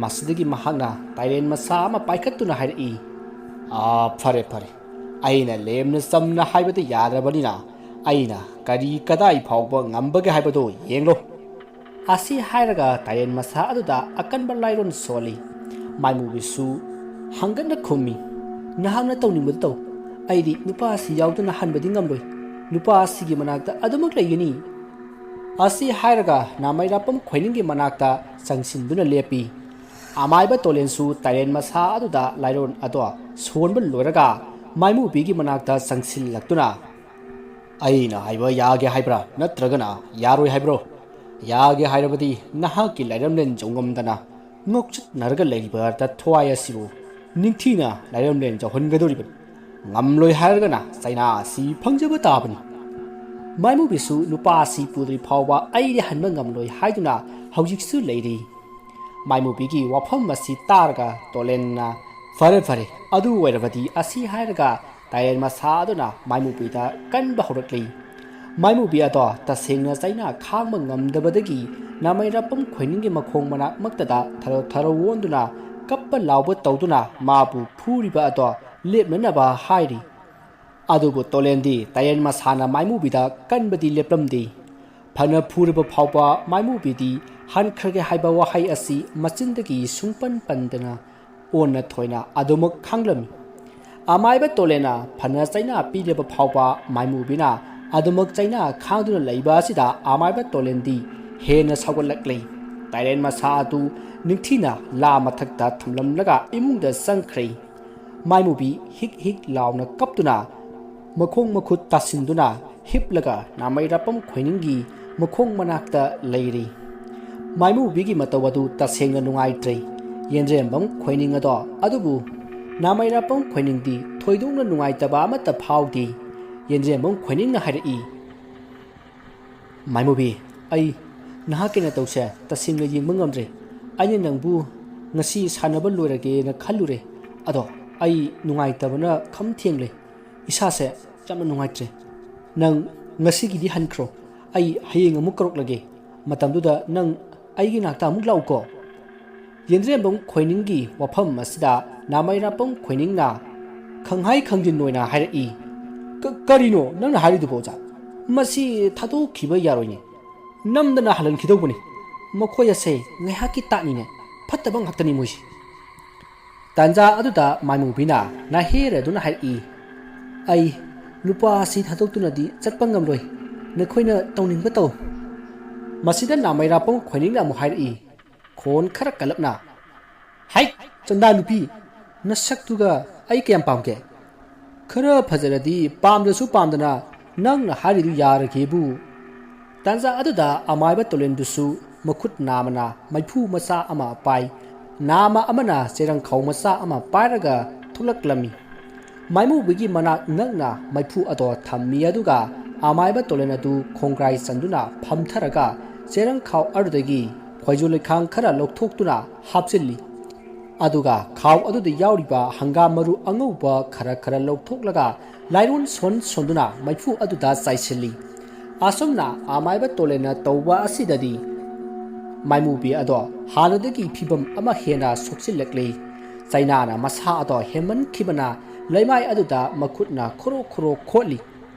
ꯃꯁꯤꯗꯒꯤ ꯃꯍꯥꯛꯅ ꯇꯥꯏꯔꯦꯟ ꯃꯆꯥ ꯑꯃ ꯄꯥꯏꯈꯠꯇꯨꯅ ꯍꯥꯏꯔꯛꯏ, "ꯑꯥ, ꯐꯔꯦ, ꯐꯔꯦ꯫ ꯑꯩꯅ ꯂꯦꯝꯅ ꯆꯝꯅ ꯍꯥꯏꯕꯗ ꯌꯥꯗ꯭ꯔꯕꯅꯤꯅ ꯑꯩꯅ ꯀꯔꯤ ꯀꯗꯥꯏ ꯐꯥꯎꯕ ꯉꯝꯕꯒꯦ ꯍꯥꯏꯕꯗꯨ ꯌꯦꯡꯂꯣ꯫" ꯑꯁꯤ ꯍꯥꯏꯔꯒ ꯇꯥꯏꯔꯦꯟ ꯃꯁꯥ ꯑꯗꯨꯗ ꯑꯀꯟꯕ ꯂꯥꯏꯔꯣꯟ ꯁꯣꯜꯂꯤ꯫ ꯃꯥꯏꯃꯨꯕꯤꯁꯨ ꯍꯪꯒꯠꯅ ꯈꯨꯝꯃꯤ, "ꯅꯍꯥꯛꯅ ꯇꯧꯅꯤꯡꯕꯗꯨ ꯇꯧ꯫ ꯑꯩꯗꯤ ꯅꯨꯄꯥ ꯑꯁꯤ ꯌꯥꯎꯗꯅ ꯍꯟꯕꯗꯤ ꯉꯝꯂꯣꯏ꯫ ꯅꯨꯄꯥ ꯑꯁꯤꯒꯤ ꯃꯅꯥꯛꯇ ꯑꯗꯨꯃꯛ ꯂꯩꯒꯅꯤ꯫" ꯑꯁꯤ ꯍꯥꯏꯔꯒ ꯅꯥꯃꯩꯔꯥꯄꯝ ꯈꯣꯏꯅꯤꯡꯒꯤ ꯃꯅꯥꯛꯇ ꯆꯪꯁꯤꯟꯗꯨꯅ ꯂꯦꯞꯄꯤ꯫ ꯑꯃꯥꯏꯕ ꯇꯣꯂꯦꯟꯁꯨ ꯇꯥꯏꯔꯦꯟ ꯃꯁꯥ ꯑꯗꯨꯗ ꯂꯥꯏꯔꯣꯟ ꯑꯗꯣ ꯁꯣꯟꯕ ꯂꯣꯏꯔꯒ ꯃꯥꯏꯃꯨꯕꯤꯒꯤ ꯃꯅꯥꯛꯇ ꯆꯪꯁꯤꯜꯂꯛꯇꯨꯅ, "ꯑꯩꯅ ꯍꯥꯏꯕ ꯌꯥꯒꯦ ꯍꯥꯏꯕ꯭ꯔꯥ, ꯅꯠꯇ꯭ꯔꯒꯅ ꯌꯥꯔꯣꯏ ꯍꯥꯏꯕ꯭ꯔꯣ? ꯌꯥꯒꯦ ꯍꯥꯏꯔꯕꯗꯤ ꯅꯍꯥꯛꯀꯤ ꯂꯥꯏꯔꯝꯂꯦꯟ ꯌꯧꯉꯝꯗꯅ ꯉꯣꯛꯆꯠꯅꯔꯒ ꯂꯩꯔꯤꯕ ꯊꯋꯥꯏ ꯑꯁꯤꯕꯨ ꯅꯤꯡꯊꯤꯅ ꯂꯥꯏꯔꯝꯂꯦꯟ ꯌꯧꯍꯟꯒꯗꯧꯔꯤꯕꯅꯤ꯫ ꯉꯝꯂꯣꯏ ꯍꯥꯏꯔꯒꯅ ꯆꯩꯅꯥ ꯑꯁꯤ ꯐꯪꯖꯕ ꯇꯥꯕꯅꯤ꯫" ꯃꯥꯏꯃꯨꯕꯤꯁꯨ ꯅꯨꯄꯥ ꯑꯁꯤ ꯄꯨꯗ꯭ꯔꯤ ꯐꯥꯎꯕ ꯑꯩꯗꯤ ꯍꯟꯕ ꯉꯝꯂꯣꯏ ꯍꯥꯏꯗꯨꯅ ꯍꯧꯖꯤꯛꯁꯨ ꯂꯩꯔꯤ꯫ ꯃꯥꯏꯃꯨꯕꯤꯒꯤ ꯋꯥꯐꯝ ꯑꯁꯤ ꯇꯥꯔꯒ ꯇꯣꯂꯦꯟꯅ, "ꯐꯔꯦ, ꯐꯔꯦ, ꯑꯗꯨ ꯑꯣꯏꯔꯕꯗꯤ" ꯑꯁꯤ ꯍꯥꯏꯔꯒ ꯇꯥꯏꯔꯦꯟ ꯃꯁꯥ ꯑꯗꯨꯅ ꯃꯥꯏꯃꯨꯕꯤꯗ ꯀꯟꯕ ꯍꯧꯔꯛꯂꯤ꯫ ꯃꯥꯏꯃꯨꯕꯤ ꯑꯗꯣ ꯇꯁꯦꯡꯅ ꯆꯩꯅꯥ ꯈꯥꯡꯕ ꯉꯝꯗꯕꯗꯒꯤ ꯅꯥꯃꯩꯔꯥꯄꯝ ꯈꯣꯏꯅꯤꯡꯒꯤ ꯃꯈꯣꯡ ꯃꯅꯥꯛꯃꯛꯇꯗ ꯊꯔꯣ ꯊꯔꯣ ꯑꯣꯟꯗꯨꯅ ꯀꯞꯄ ꯂꯥꯎꯕ ꯇꯧꯗꯨꯅ ꯃꯥꯕꯨ ꯐꯨꯔꯤꯕ ꯑꯗꯣ ꯂꯦꯞꯅꯅꯕ ꯍꯥꯏꯔꯤ꯫ ꯑꯗꯨꯕꯨ ꯇꯣꯂꯦꯟꯗꯤ ꯇꯥꯏꯔꯦꯟ ꯃꯁꯥꯅ ꯃꯥꯏꯃꯨꯕꯤꯗ ꯀꯟꯕꯗꯤ ꯂꯦꯞꯂꯝꯗꯦ꯫ ꯐꯅ ꯐꯨꯔꯕ ꯐꯥꯎꯕ ꯃꯥꯏꯃꯨꯕꯤꯗꯤ ꯍꯟꯈ꯭ꯔꯒꯦ ꯍꯥꯏꯕ ꯋꯥꯍꯩ ꯑꯁꯤ ꯃꯆꯤꯟꯗꯒꯤ ꯁꯨꯡꯄꯟ ꯄꯟꯗꯅ ꯑꯣꯟꯅ ꯊꯣꯏꯅ ꯑꯗꯨꯃꯛ ꯈꯥꯡꯂꯝꯃꯤ꯫ ꯑꯃꯥꯏꯕ ꯇꯣꯂꯦꯟꯅ ꯐꯅ ꯆꯩꯅꯥ ꯄꯤꯔꯕ ꯐꯥꯎꯕ ꯃꯥꯏꯃꯨꯕꯤꯅ ꯑꯗꯨꯃꯛ ꯆꯩꯅꯥ ꯈꯥꯡꯗꯨꯅ ꯂꯩꯕ ꯑꯁꯤꯗ ꯑꯃꯥꯏꯕ ꯇꯣꯂꯦꯟꯗꯤ ꯍꯦꯟꯅ ꯁꯥꯎꯒꯠꯂꯛꯂꯤ꯫ ꯇꯥꯏꯔꯦꯟ ꯃꯁꯥ ꯑꯗꯨ ꯅꯤꯡꯊꯤꯅ ꯂꯥ ꯃꯊꯛꯇ ꯊꯝꯂꯝꯂꯒ ꯏꯃꯨꯡꯗ ꯆꯪꯈ꯭ꯔꯦ꯫ ꯃꯥꯏꯃꯨꯕꯤ ꯍꯤꯛ ꯍꯤꯛ ꯂꯥꯎꯅ ꯀꯞꯇꯨꯅ ꯃꯈꯣꯡ ꯃꯈꯨꯠ ꯇꯥꯁꯤꯟꯗꯨꯅ ꯍꯤꯞꯂꯒ ꯅꯥꯃꯩꯔꯥꯄꯝ ꯈꯣꯏꯅꯤꯡꯒꯤ ꯃꯈꯣꯡ ꯃꯅꯥꯛꯇ ꯂꯩꯔꯤ꯫ ꯃꯥꯏꯃꯨꯕꯤꯒꯤ ꯃꯇꯧ ꯑꯗꯨ ꯇꯁꯦꯡꯅ ꯅꯨꯡꯉꯥꯏꯇ꯭ꯔꯦ꯫ ꯌꯦꯟꯗ꯭ꯔꯦꯝꯕꯝ ꯈꯣꯏꯅꯤꯡ ꯑꯗꯣ ꯑꯗꯨꯕꯨ ꯅꯥꯃꯩꯔꯥꯄꯝ ꯈꯣꯏꯅꯤꯡꯗꯤ ꯊꯣꯏꯗꯣꯛꯅ ꯅꯨꯡꯉꯥꯏꯇꯕ ꯑꯃꯠꯇ ꯐꯥꯎꯗꯦ꯫ ꯌꯦꯟꯗ꯭ꯔꯦꯝꯕꯝ ꯈꯣꯏꯅꯤꯡꯅ ꯍꯥꯏꯔꯛꯏ, "ꯃꯥꯏꯃꯨꯕꯤ, ꯑꯩ ꯅꯍꯥꯛꯀꯤ ꯅꯇꯧꯁꯦ ꯇꯁꯦꯡꯅ ꯌꯦꯡꯕ ꯉꯝꯗ꯭ꯔꯦ꯫ ꯑꯩꯅ ꯅꯪꯕꯨ ꯉꯁꯤ ꯁꯥꯟꯅꯕ ꯂꯣꯏꯔꯒꯦꯅ ꯈꯜꯂꯨꯔꯦ꯫ ꯑꯗꯣ ꯑꯩ ꯅꯨꯡꯉꯥꯏꯇꯕꯅ ꯈꯝ ꯊꯦꯡꯂꯦ꯫ ꯏꯁꯥꯁꯦ ꯌꯥꯝꯅ ꯅꯨꯡꯉꯥꯏꯇ꯭ꯔꯦ꯫ ꯅꯪ ꯉꯁꯤꯒꯤꯗꯤ ꯍꯟꯈ꯭ꯔꯣ꯫ ꯑꯩ ꯍꯌꯦꯡ ꯑꯃꯨꯛ ꯀꯧꯔꯛꯂꯒꯦ꯫ ꯃꯇꯝꯗꯨꯗ ꯅꯪ ꯑꯩꯒꯤ ꯅꯥꯛꯇ ꯑꯃꯨꯛ ꯂꯥꯛꯎꯀꯣ꯫" ꯌꯦꯟꯗ꯭ꯔꯦꯝꯕꯝ ꯈꯣꯏꯅꯤꯡꯒꯤ ꯋꯥꯐꯝ ꯑꯁꯤꯗ ꯅꯥꯃꯩꯔꯥꯄꯝ ꯈꯣꯏꯅꯤꯡꯅ, ꯈꯪꯍꯥꯏ ꯈꯪꯖꯤꯟ ꯑꯣꯏꯅ ꯍꯥꯏꯔꯛꯏ, "ꯀ-, ꯀꯔꯤꯅꯣ ꯅꯪꯅ ꯍꯥꯏꯔꯤꯗꯨꯕꯣ, ꯑꯣꯖꯥ? ꯃꯁꯤ ꯊꯥꯗꯣꯛꯈꯤꯕ ꯌꯥꯔꯣꯏꯅꯦ꯫ ꯅꯝꯗꯅ ꯍꯜꯍꯟꯈꯤꯗꯧꯕꯅꯤ꯫ ꯃꯈꯣꯏ ꯑꯁꯦ ꯉꯥꯏꯍꯥꯛꯀꯤ ꯇꯥꯛꯅꯤꯅꯦ꯫ ꯐꯠꯇꯕ ꯉꯥꯛꯇꯅꯤ ꯃꯣꯏꯁꯤ꯫" ꯇꯥꯟꯖꯥ ꯑꯗꯨꯗ ꯃꯥꯏꯃꯨꯕꯤꯅ ꯅꯥꯍꯦꯔꯗꯨꯅ ꯍꯥꯏꯔꯛꯏ, "ꯑꯩ ꯅꯨꯄꯥ ꯑꯁꯤ ꯊꯥꯗꯣꯛꯇꯨꯅꯗꯤ ꯆꯠꯄ ꯉꯝꯂꯣꯏ꯫ ꯅꯈꯣꯏꯅ ꯇꯧꯅꯤꯡꯕ ꯇꯧ꯫" ꯃꯁꯤꯗ ꯅꯥꯃꯩꯔꯥꯄꯝ ꯈꯣꯏꯅꯤꯡꯅ ꯑꯃꯨꯛ ꯍꯥꯏꯔꯛꯏ, ꯈꯣꯟ ꯈꯔ ꯀꯜꯂꯞꯅ, "ꯍꯩꯠ, ꯆꯟꯗꯥ ꯅꯨꯄꯤ, ꯅꯁꯛꯇꯨꯒ ꯑꯩ ꯀꯌꯥꯝ ꯄꯥꯝꯒꯦ? ꯈꯔ ꯐꯖꯔꯗꯤ ꯄꯥꯝꯗ꯭ꯔꯁꯨ ꯄꯥꯝꯗꯅ ꯅꯪꯅ ꯍꯥꯏꯔꯤꯗꯨ ꯌꯥꯔꯒꯦꯕꯨ꯫" ꯇꯥꯟꯖꯥ ꯑꯗꯨꯗ ꯑꯃꯥꯏꯕ ꯇꯣꯂꯦꯟꯗꯨꯁꯨ ꯃꯈꯨꯠ ꯅꯥꯝꯃꯅ ꯃꯩꯐꯨ ꯃꯆꯥ ꯑꯃ ꯄꯥꯏ, ꯅꯥꯝꯃ ꯑꯃꯅ ꯆꯦꯔꯪꯈꯥꯎ ꯃꯆꯥ ꯑꯃ ꯄꯥꯏꯔꯒ ꯊꯣꯛꯂꯛꯂꯝꯃꯤ꯫ ꯃꯥꯏꯃꯨꯕꯤꯒꯤ ꯃꯅꯥꯛ ꯅꯛꯅ ꯃꯩꯐꯨ ꯑꯗꯣ ꯊꯝꯃꯤ, ꯑꯗꯨꯒ ꯑꯃꯥꯏꯕ ꯇꯣꯂꯦꯟ ꯑꯗꯨ ꯈꯣꯡꯒ꯭ꯔꯥꯏ ꯆꯟꯗꯨꯅ ꯐꯝꯊꯔꯒ ꯆꯦꯔꯪꯈꯥꯎ ꯑꯗꯨꯗꯒꯤ ꯈꯣꯏꯖꯨ ꯂꯩꯈꯥꯡ ꯈꯔ ꯂꯧꯊꯣꯛꯇꯨꯅ ꯍꯥꯞꯆꯤꯜꯂꯤ꯫ ꯑꯗꯨꯒ ꯈꯥꯎ ꯑꯗꯨꯗ ꯌꯥꯎꯔꯤꯕ ꯍꯪꯒꯥꯝ ꯃꯔꯨ ꯑꯉꯧꯕ ꯈꯔ ꯈꯔ ꯂꯧꯊꯣꯛꯂꯒ ꯂꯥꯏꯔꯣꯟ ꯁꯣꯟ ꯁꯣꯟꯗꯨꯅ ꯃꯩꯐꯨ ꯑꯗꯨꯗ ꯆꯥꯏꯁꯤꯜꯂꯤ꯫ ꯑꯁꯨꯝꯅ ꯑꯃꯥꯏꯕ ꯇꯣꯂꯦꯟꯅ ꯇꯧꯕ ꯑꯁꯤꯗꯗꯤ ꯃꯥꯏꯃꯨꯕꯤ ꯑꯗꯣ ꯍꯥꯟꯅꯗꯒꯤ ꯐꯤꯕꯝ ꯑꯃ ꯍꯦꯟꯅ ꯁꯣꯛꯆꯤꯜꯂꯛꯂꯤ꯫ ꯆꯩꯅꯥꯅ ꯃꯁꯥ ꯑꯗꯣ ꯍꯦꯟꯃꯟꯈꯤꯕꯅ ꯂꯩꯃꯥꯏ ꯑꯗꯨꯗ ꯃꯈꯨꯠꯅ ꯈꯣꯔꯣ ꯈꯣꯔꯣ ꯈꯣꯠꯂꯤ꯫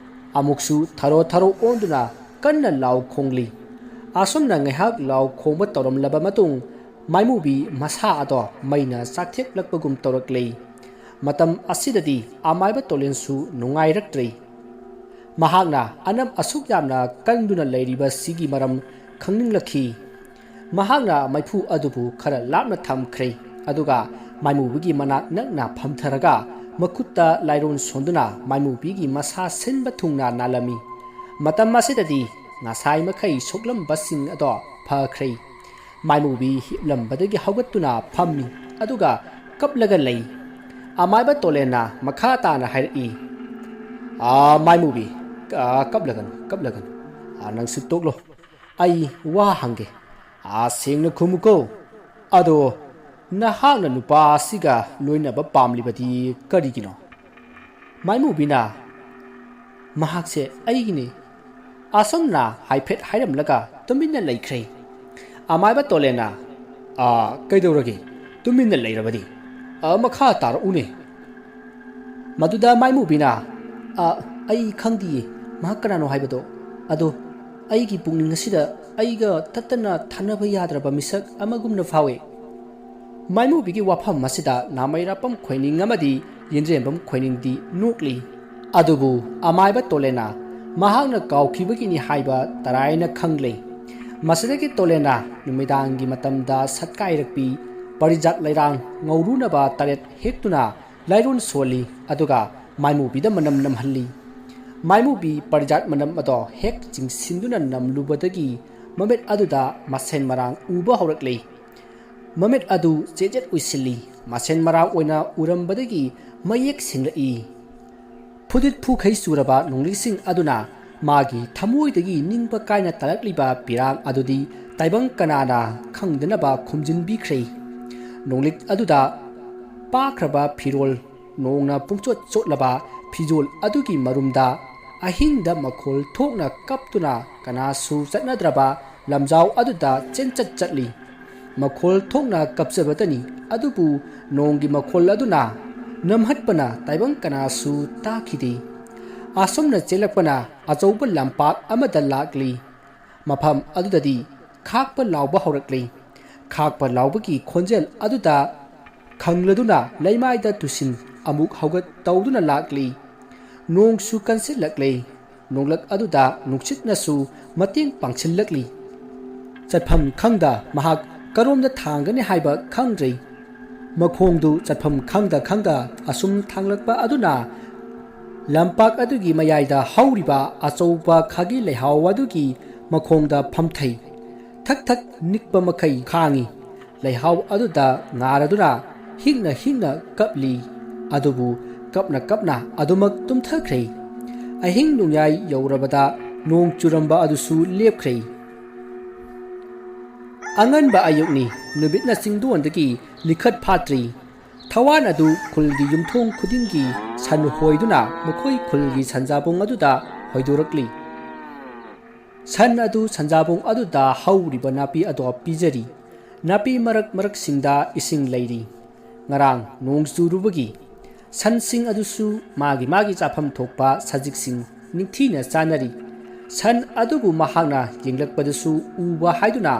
ꯑꯃꯨꯛꯁꯨ ꯊꯔꯣ ꯊꯔꯣ ꯑꯣꯟꯗꯨꯅ ꯀꯟꯅ ꯂꯥꯎ ꯈꯣꯡꯂꯤ꯫ ꯑꯁꯨꯝꯅ ꯉꯥꯏꯍꯥꯛ ꯂꯥꯎ ꯈꯣꯡꯕ ꯇꯧꯔꯝꯂꯕ ꯃꯇꯨꯡ, ꯃꯥꯏꯃꯨꯕꯤ ꯃꯁꯥ ꯑꯗꯣ ꯃꯩꯅ ꯆꯥꯛꯊꯦꯛꯂꯛꯄꯒꯨꯝ ꯇꯧꯔꯛꯂꯤ꯫ ꯃꯇꯝ ꯑꯁꯤꯗꯗꯤ ꯑꯃꯥꯏꯕ ꯇꯣꯂꯦꯟꯁꯨ ꯅꯨꯡꯉꯥꯏꯔꯛꯇ꯭ꯔꯦ꯫ ꯃꯍꯥꯛꯅ ꯑꯅꯝ ꯑꯁꯨꯛ ꯌꯥꯝꯅ ꯀꯟꯗꯨꯅ ꯂꯩꯔꯤꯕꯁꯤꯒꯤ ꯃꯔꯝ ꯈꯪꯅꯤꯡꯂꯛꯈꯤ꯫ ꯃꯍꯥꯛꯅ ꯃꯩꯐꯨ ꯑꯗꯨꯕꯨ ꯈꯔ ꯂꯥꯞꯅ ꯊꯝꯈ꯭ꯔꯦ, ꯑꯗꯨꯒ ꯃꯥꯏꯃꯨꯕꯤꯒꯤ ꯃꯅꯥꯛ ꯅꯛꯅ ꯐꯝꯊꯔꯒ ꯃꯈꯨꯠꯇ ꯂꯥꯏꯔꯣꯟ ꯁꯣꯟꯗꯨꯅ ꯃꯥꯏꯃꯨꯕꯤꯒꯤ ꯃꯁꯥ ꯁꯤꯟꯕ ꯊꯨꯡꯅ ꯅꯥꯜꯂꯝꯃꯤ꯫ ꯃꯇꯝ ꯑꯁꯤꯗꯗꯤ ꯉꯁꯥꯏ ꯃꯈꯩ ꯁꯣꯛꯂꯝꯕꯁꯤꯡ ꯑꯗꯣ ꯐꯈ꯭ꯔꯦ꯫ ꯃꯥꯏꯃꯨꯕꯤ ꯍꯤꯞꯂꯝꯕꯗꯒꯤ ꯍꯧꯒꯠꯇꯨꯅ ꯐꯝꯃꯤ, ꯑꯗꯨꯒ ꯀꯞꯂꯒ ꯂꯩ꯫ ꯑꯃꯥꯏꯕ ꯇꯣꯂꯦꯟꯅ ꯃꯈꯥ ꯇꯥꯅ ꯍꯥꯏꯔꯛꯏ, "ꯑꯥ, ꯃꯥꯏꯃꯨꯕꯤ, ꯑꯥ, ꯀꯞꯂꯒꯅꯨ, ꯀꯞꯂꯒꯅꯨ꯫ ꯑꯥ, ꯅꯪꯁꯨ ꯇꯣꯛꯂꯣ꯫ ꯑꯩ ꯋꯥ ꯍꯪꯒꯦ꯫ ꯑꯥ, ꯁꯦꯡꯅ ꯈꯨꯝꯃꯨꯀꯣ꯫ ꯑꯗꯣ, ꯅꯍꯥꯛꯅ ꯅꯨꯄꯥ ꯑꯁꯤꯒ ꯂꯣꯏꯅꯕ ꯄꯥꯝꯂꯤꯕꯗꯤ ꯀꯔꯤꯒꯤꯅꯣ?" ꯃꯥꯏꯃꯨꯕꯤꯅ, "ꯃꯍꯥꯛꯁꯦ ꯑꯩꯒꯤꯅꯤ꯫" ꯑꯁꯨꯝꯅ ꯍꯥꯏꯐꯦꯠ ꯍꯥꯏꯔꯝꯂꯒ ꯇꯨꯃꯤꯟꯅ ꯂꯩꯈ꯭ꯔꯦ꯫ ꯑꯃꯥꯏꯕ ꯇꯣꯂꯦꯟꯅ, "ꯑꯥ, ꯀꯩꯗꯧꯔꯒꯦ? ꯇꯨꯃꯤꯟꯅ ꯂꯩꯔꯕꯗꯤ? ꯑꯥ, ꯃꯈꯥ ꯇꯥꯔꯛꯎꯅꯦ꯫" ꯃꯗꯨꯗ ꯃꯥꯏꯃꯨꯕꯤꯅ, "ꯑꯥ, ꯑꯩ ꯈꯪꯗꯤꯌꯦ, ꯃꯍꯥꯛ ꯀꯅꯥꯅꯣ ꯍꯥꯏꯕꯗꯣ꯫ ꯑꯗꯣ ꯑꯩꯒꯤ ꯄꯨꯛꯅꯤꯡ ꯑꯁꯤꯗ ꯑꯩꯒ ꯇꯠꯇꯅ ꯊꯥꯅꯕ ꯌꯥꯗ꯭ꯔꯕ ꯃꯤꯁꯛ ꯑꯃꯒꯨꯝꯅ ꯐꯥꯎꯏ꯫" ꯃꯥꯏꯃꯨꯕꯤꯒꯤ ꯋꯥꯐꯝ ꯑꯁꯤꯗ ꯅꯥꯃꯩꯔꯥꯄꯝ ꯈꯣꯏꯅꯤꯡ ꯑꯃꯗꯤ ꯌꯦꯟꯗ꯭ꯔꯦꯝꯕꯝ ꯈꯣꯏꯅꯤꯡꯗꯤ ꯅꯣꯛꯂꯤ꯫ ꯑꯗꯨꯕꯨ ꯑꯃꯥꯏꯕ ꯇꯣꯂꯦꯟꯅ ꯃꯍꯥꯛꯅ ꯀꯥꯎꯈꯤꯕꯒꯤꯅꯤ ꯍꯥꯏꯕ ꯇꯔꯥꯏꯅ ꯈꯪꯂꯦ꯫ ꯃꯁꯤꯗꯒꯤ ꯇꯣꯂꯦꯟꯅ ꯅꯨꯃꯤꯗꯥꯡꯒꯤ ꯃꯇꯝꯗ ꯁꯠꯀꯥꯏꯔꯛꯄꯤ ꯄꯔꯤꯖꯥꯠ ꯂꯩꯔꯥꯡ ꯉꯧꯔꯨꯅꯕ ꯇꯔꯦꯠ ꯍꯦꯛꯇꯨꯅ ꯂꯥꯏꯔꯣꯟ ꯁꯣꯜꯂꯤ, ꯑꯗꯨꯒ ꯃꯥꯏꯃꯨꯕꯤꯗ ꯃꯅꯝ ꯅꯝꯍꯜꯂꯤ꯫ ꯃꯥꯏꯃꯨꯕꯤ ꯄꯔꯤꯖꯥꯠ ꯃꯅꯝ ꯑꯗꯣ ꯍꯦꯛ ꯆꯤꯡꯁꯤꯟꯗꯨꯅ ꯅꯝꯂꯨꯕꯗꯒꯤ ꯃꯃꯤꯠ ꯑꯗꯨꯗ ꯃꯁꯦꯟ ꯃꯔꯥꯡ ꯎꯕ ꯍꯧꯔꯛꯂꯤ꯫ ꯃꯃꯤꯠ ꯑꯗꯨ ꯆꯦꯖꯦꯠ ꯎꯏꯁꯤꯜꯂꯤ꯫ ꯃꯁꯦꯟ ꯃꯔꯥꯡ ꯑꯣꯏꯅ ꯎꯔꯝꯕꯗꯒꯤ ꯃꯌꯦꯛ ꯁꯦꯡꯂꯛꯏ꯫ ꯐꯨꯗꯤꯠ ꯐꯨꯈꯩ ꯆꯨꯔꯕ ꯅꯣꯡꯂꯤꯛꯁꯤꯡ ꯑꯗꯨꯅ ꯃꯥꯒꯤ ꯊꯃꯣꯏꯗꯒꯤ ꯅꯤꯡꯕ ꯀꯥꯏꯅ ꯇꯥꯔꯛꯂꯤꯕ ꯄꯤꯔꯥꯡ ꯑꯗꯨꯗꯤ ꯇꯥꯏꯕꯪ ꯀꯅꯥꯅ ꯈꯪꯗꯅꯕ ꯈꯨꯝꯖꯤꯟꯕꯤꯈ꯭ꯔꯦ꯫ ꯅꯣꯡꯂꯤꯛ ꯑꯗꯨꯗ ꯄꯥꯈ꯭ꯔꯕ ꯐꯤꯔꯣꯜ, ꯅꯣꯡꯅ ꯄꯨꯡꯆꯣꯠ ꯆꯣꯠꯂꯕ ꯐꯤꯖꯣꯜ ꯑꯗꯨꯒꯤ ꯃꯔꯨꯝꯗ ꯑꯍꯤꯡꯗ ꯃꯈꯣꯜ ꯊꯣꯛꯅ ꯀꯞꯇꯨꯅ ꯀꯅꯥꯁꯨ ꯆꯠꯅꯗ꯭ꯔꯕ ꯂꯝꯖꯥꯎ ꯑꯗꯨꯗ ꯆꯦꯟꯆꯠ ꯆꯠꯂꯤ꯫ ꯃꯈꯣꯜ ꯊꯣꯛꯅ ꯀꯞꯆꯕꯇꯅꯤ, ꯑꯗꯨꯕꯨ ꯅꯣꯡꯒꯤ ꯃꯈꯣꯜ ꯑꯗꯨꯅ ꯅꯝꯍꯠꯄꯅ ꯇꯥꯏꯕꯪ ꯀꯅꯥꯁꯨ ꯇꯥꯈꯤꯗꯦ꯫ ꯑꯁꯨꯝꯅ ꯆꯦꯜꯂꯛꯄꯅ ꯑꯆꯧꯕ ꯂꯝꯄꯥꯛ ꯑꯃꯗ ꯂꯥꯛꯂꯤ꯫ ꯃꯐꯝ ꯑꯗꯨꯗꯗꯤ ꯈꯥꯛꯄ ꯂꯥꯎꯕ ꯍꯧꯔꯛꯂꯤ꯫ ꯈꯥꯛꯄ ꯂꯥꯎꯕꯒꯤ ꯈꯣꯟꯖꯦꯜ ꯑꯗꯨꯗ ꯈꯪꯂꯗꯨꯅ ꯂꯩꯃꯥꯏꯗ ꯇꯨꯁꯤꯟ ꯑꯃꯨꯛ ꯍꯧꯒꯠ ꯇꯧꯗꯨꯅ ꯂꯥꯛꯂꯤ꯫ ꯅꯣꯡꯁꯨ ꯀꯟꯁꯤꯜꯂꯛꯂꯦ꯫ ꯅꯣꯡꯂꯛ ꯑꯗꯨꯗ ꯅꯨꯡꯁꯤꯠꯅꯁꯨ ꯃꯇꯦꯡ ꯄꯥꯡꯁꯤꯜꯂꯛꯂꯤ꯫ ꯆꯠꯐꯝ ꯈꯪꯗ ꯃꯍꯥꯛ ꯀꯔꯣꯝꯗ ꯊꯥꯡꯒꯅꯤ ꯍꯥꯏꯕ ꯈꯪꯗ꯭ꯔꯦ꯫ ꯃꯈꯣꯡꯗꯨ ꯆꯠꯐꯝ ꯈꯪꯗ ꯈꯪꯗ ꯑꯁꯨꯝ ꯊꯥꯡꯂꯛꯄ ꯑꯗꯨꯅ ꯂꯝꯄꯥꯛ ꯑꯗꯨꯒꯤ ꯃꯌꯥꯏꯗ ꯍꯧꯔꯤꯕ ꯑꯆꯧꯕ ꯈꯥꯒꯤ ꯂꯩꯍꯥꯎ ꯑꯗꯨꯒꯤ ꯃꯈꯣꯡꯗ ꯐꯝꯊꯩ꯫ ꯊꯛ ꯊꯛ ꯅꯤꯛꯄ ꯃꯈꯩ ꯈꯥꯡꯏ꯫ ꯂꯩꯍꯥꯎ ꯑꯗꯨꯗ ꯉꯥꯔꯗꯨꯅ ꯍꯤꯡꯅ ꯍꯤꯡꯅ ꯀꯞꯂꯤ꯫ ꯑꯗꯨꯕꯨ ꯀꯞꯅ ꯀꯞꯅ ꯑꯗꯨꯃꯛ ꯇꯨꯝꯊꯈ꯭ꯔꯦ꯫ ꯑꯍꯤꯡ ꯅꯣꯡꯌꯥꯏ ꯌꯧꯔꯕꯗ ꯅꯣꯡ ꯆꯨꯔꯝꯕ ꯑꯗꯨꯁꯨ ꯂꯦꯞꯈ꯭ꯔꯦ꯫ ꯑꯉꯟꯕ ꯑꯌꯨꯛꯅꯤ꯫ ꯅꯨꯃꯤꯠꯅ ꯆꯤꯡꯗꯣꯟꯗꯒꯤ ꯂꯤꯈꯠ ꯐꯥꯠꯇ꯭ꯔꯤ꯫ ꯊꯋꯥꯟ ꯑꯗꯨ ꯈꯨꯜꯒꯤ ꯌꯨꯝꯊꯣꯡ ꯈꯨꯗꯤꯡꯒꯤ ꯁꯟ ꯍꯣꯏꯗꯨꯅ ꯃꯈꯣꯏ ꯈꯨꯜꯒꯤ ꯁꯟꯖꯥꯕꯨꯡ ꯑꯗꯨꯗ ꯍꯣꯏꯗꯣꯔꯛꯂꯤ꯫ ꯁꯟ ꯑꯗꯨ ꯁꯟꯖꯥꯕꯨꯡ ꯑꯗꯨꯗ ꯍꯧꯔꯤꯕ ꯅꯥꯄꯤ ꯑꯗꯣ ꯄꯤꯖꯔꯤ꯫ ꯅꯥꯄꯤ ꯃꯔꯛ ꯃꯔꯛꯁꯤꯡꯗ ꯏꯁꯤꯡ ꯂꯩꯔꯤ꯫ ꯉꯔꯥꯡ ꯅꯣꯡ ꯆꯨꯔꯨꯕꯒꯤ ꯁꯟꯁꯤꯡ ꯑꯗꯨꯁꯨ ꯃꯥꯒꯤ ꯃꯥꯒꯤ ꯆꯥꯐꯝ ꯊꯣꯛꯄ ꯁꯖꯤꯛꯁꯤꯡ ꯅꯤꯡꯊꯤꯅ ꯆꯥꯅꯔꯤ꯫ ꯁꯟ ꯑꯗꯨꯕꯨ ꯃꯍꯥꯛꯅ ꯌꯦꯡꯂꯛꯄꯗꯁꯨ ꯎꯕ ꯍꯥꯏꯗꯨꯅ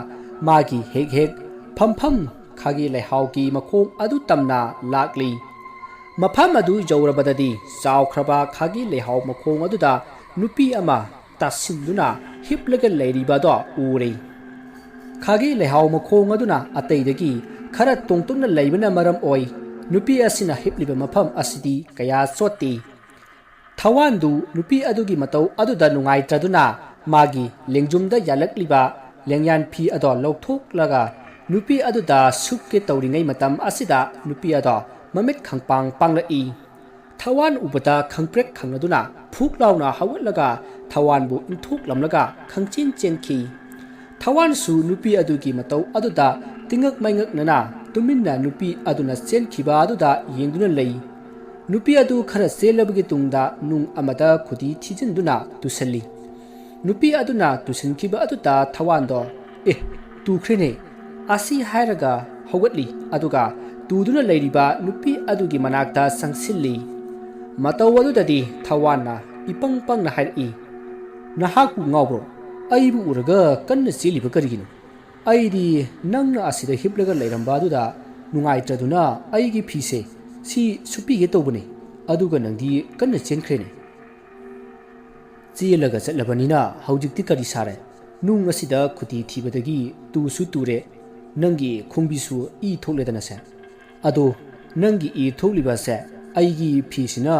ꯃꯥꯒꯤ ꯍꯦꯛ ꯍꯦꯛ ꯐꯝꯐꯝ ꯈꯥꯒꯤ ꯂꯩꯍꯥꯎꯒꯤ ꯃꯈꯣꯡ ꯑꯗꯨ ꯇꯝꯅ ꯂꯥꯛꯂꯤ꯫ ꯃꯐꯝ ꯑꯗꯨ ꯌꯧꯔꯕꯗꯗꯤ ꯆꯥꯎꯈ꯭ꯔꯕ ꯈꯥꯒꯤ ꯂꯩꯍꯥꯎ ꯃꯈꯣꯡ ꯑꯗꯨꯗ ꯅꯨꯄꯤ ꯑꯃ ꯇꯥꯁꯤꯟꯗꯨꯅ ꯍꯤꯞꯂꯒ ꯂꯩꯔꯤꯕ ꯑꯗꯣ ꯎꯔꯦ꯫ ꯈꯥꯒꯤ ꯂꯩꯍꯥꯎ ꯃꯈꯣꯡ ꯑꯗꯨꯅ ꯑꯇꯩꯗꯒꯤ ꯈꯔ ꯇꯣꯡꯇꯨꯛꯅ ꯂꯩꯕꯅ ꯃꯔꯝ ꯑꯣꯏ ꯅꯨꯄꯤ ꯑꯁꯤꯅ ꯍꯤꯞꯂꯤꯕ ꯃꯐꯝ ꯑꯁꯤꯗꯤ ꯀꯌꯥ ꯆꯣꯠꯇꯦ꯫ ꯊꯋꯥꯟꯗꯨ ꯅꯨꯄꯤ ꯑꯗꯨꯒꯤ ꯃꯇꯧ ꯑꯗꯨꯗ ꯅꯨꯡꯉꯥꯏꯇ꯭ꯔꯗꯨꯅ ꯃꯥꯒꯤ ꯂꯦꯡꯖꯨꯝꯗ ꯌꯥꯜꯂꯛꯂꯤꯕ ꯂꯦꯡꯌꯥꯟ ꯐꯤ ꯑꯗꯣ ꯂꯧꯊꯣꯛꯂꯒ ꯅꯨꯄꯤ ꯑꯗꯨꯗ ꯁꯨꯞꯀꯦ ꯇꯧꯔꯤꯉꯩ ꯃꯇꯝ ꯑꯁꯤꯗ ꯅꯨꯄꯤ ꯑꯗꯣ ꯃꯃꯤꯠ ꯈꯪꯄꯥꯡ ꯄꯥꯡꯂꯛꯏ꯫ ꯊꯋꯥꯟ ꯎꯕꯗ ꯈꯪꯄ꯭ꯔꯦꯛ ꯈꯪꯂꯗꯨꯅ ꯐꯨꯛ ꯂꯥꯎꯅ ꯍꯧꯒꯠꯂꯒ ꯊꯋꯥꯟꯕꯨ ꯏꯟꯊꯣꯛꯂꯝꯂꯒ ꯈꯪꯆꯦꯟ ꯆꯦꯟꯈꯤ꯫ ꯊꯋꯥꯟꯁꯨ ꯅꯨꯄꯤ ꯑꯗꯨꯒꯤ ꯃꯇꯧ ꯑꯗꯨꯗ ꯇꯤꯡꯉꯛ ꯃꯩꯉꯛꯅꯅ ꯇꯨꯃꯤꯟꯅ ꯅꯨꯄꯤ ꯑꯗꯨꯅ ꯆꯦꯟꯈꯤꯕ ꯑꯗꯨꯗ ꯌꯦꯡꯗꯨꯅ ꯂꯩ꯫ ꯅꯨꯄꯤ ꯑꯗꯨ ꯈꯔ ꯆꯦꯜꯂꯕꯒꯤ ꯇꯨꯡꯗ ꯅꯨꯡ ꯑꯃꯗ ꯈꯨꯗꯤ ꯊꯤꯖꯤꯟꯗꯨꯅ ꯇꯨꯁꯜꯂꯤ꯫ ꯅꯨꯄꯤ ꯑꯗꯨꯅ ꯇꯨꯁꯤꯟꯈꯤꯕ ꯑꯗꯨꯗ ꯊꯋꯥꯟꯗꯣ, "ꯑꯦ, ꯇꯨꯈ꯭ꯔꯦꯅꯦ, ꯑꯁꯤ" ꯍꯥꯏꯔꯒ ꯍꯧꯒꯠꯂꯤ꯫ ꯑꯗꯨꯒ ꯇꯨꯗꯨꯅ ꯂꯩꯔꯤꯕ ꯅꯨꯄꯤ ꯑꯗꯨꯒꯤ ꯃꯅꯥꯛꯇ ꯆꯪꯁꯤꯜꯂꯤ꯫ ꯃꯇꯧ ꯑꯗꯨꯗꯗꯤ ꯊꯋꯥꯟꯅ ꯏꯄꯪ ꯄꯪꯅ ꯍꯥꯏꯔꯛꯏ, "ꯅꯍꯥꯛꯄꯨ ꯉꯥꯎꯕ꯭ꯔꯣ? ꯑꯩꯕꯨ ꯎꯔꯒ ꯀꯟꯅ ꯆꯦꯜꯂꯤꯕ ꯀꯔꯤꯒꯤꯅꯣ? ꯑꯩꯗꯤ ꯅꯪꯅ ꯑꯁꯤꯗ ꯍꯤꯞꯂꯒ ꯂꯩꯔꯝꯕ ꯑꯗꯨꯗ ꯅꯨꯡꯉꯥꯏꯇ꯭ꯔꯗꯨꯅ ꯑꯩꯒꯤ ꯐꯤꯁꯦ ꯁꯤ ꯁꯨꯞꯄꯤꯒꯦ ꯇꯧꯕꯅꯦ, ꯑꯗꯨꯒ ꯅꯪꯗꯤ ꯀꯟꯅ ꯆꯦꯟꯈ꯭ꯔꯦꯅꯦ꯫ ꯆꯦꯜꯂꯒ ꯆꯠꯂꯕꯅꯤꯅ ꯍꯧꯖꯤꯛꯇꯤ ꯀꯔꯤ ꯁꯥꯔꯦ? ꯅꯨꯡ ꯑꯁꯤꯗ ꯈꯨꯇꯤ ꯊꯤꯕꯗꯒꯤ ꯇꯨꯁꯨ ꯇꯨꯔꯦ, ꯅꯪꯒꯤ ꯈꯣꯡꯕꯤꯁꯨ ꯏ ꯊꯣꯛꯂꯦꯗꯅꯁꯦ꯫ ꯑꯗꯣ ꯅꯪꯒꯤ ꯏ ꯊꯣꯛꯂꯤꯕꯁꯦ ꯑꯩꯒꯤ ꯐꯤꯁꯤꯅ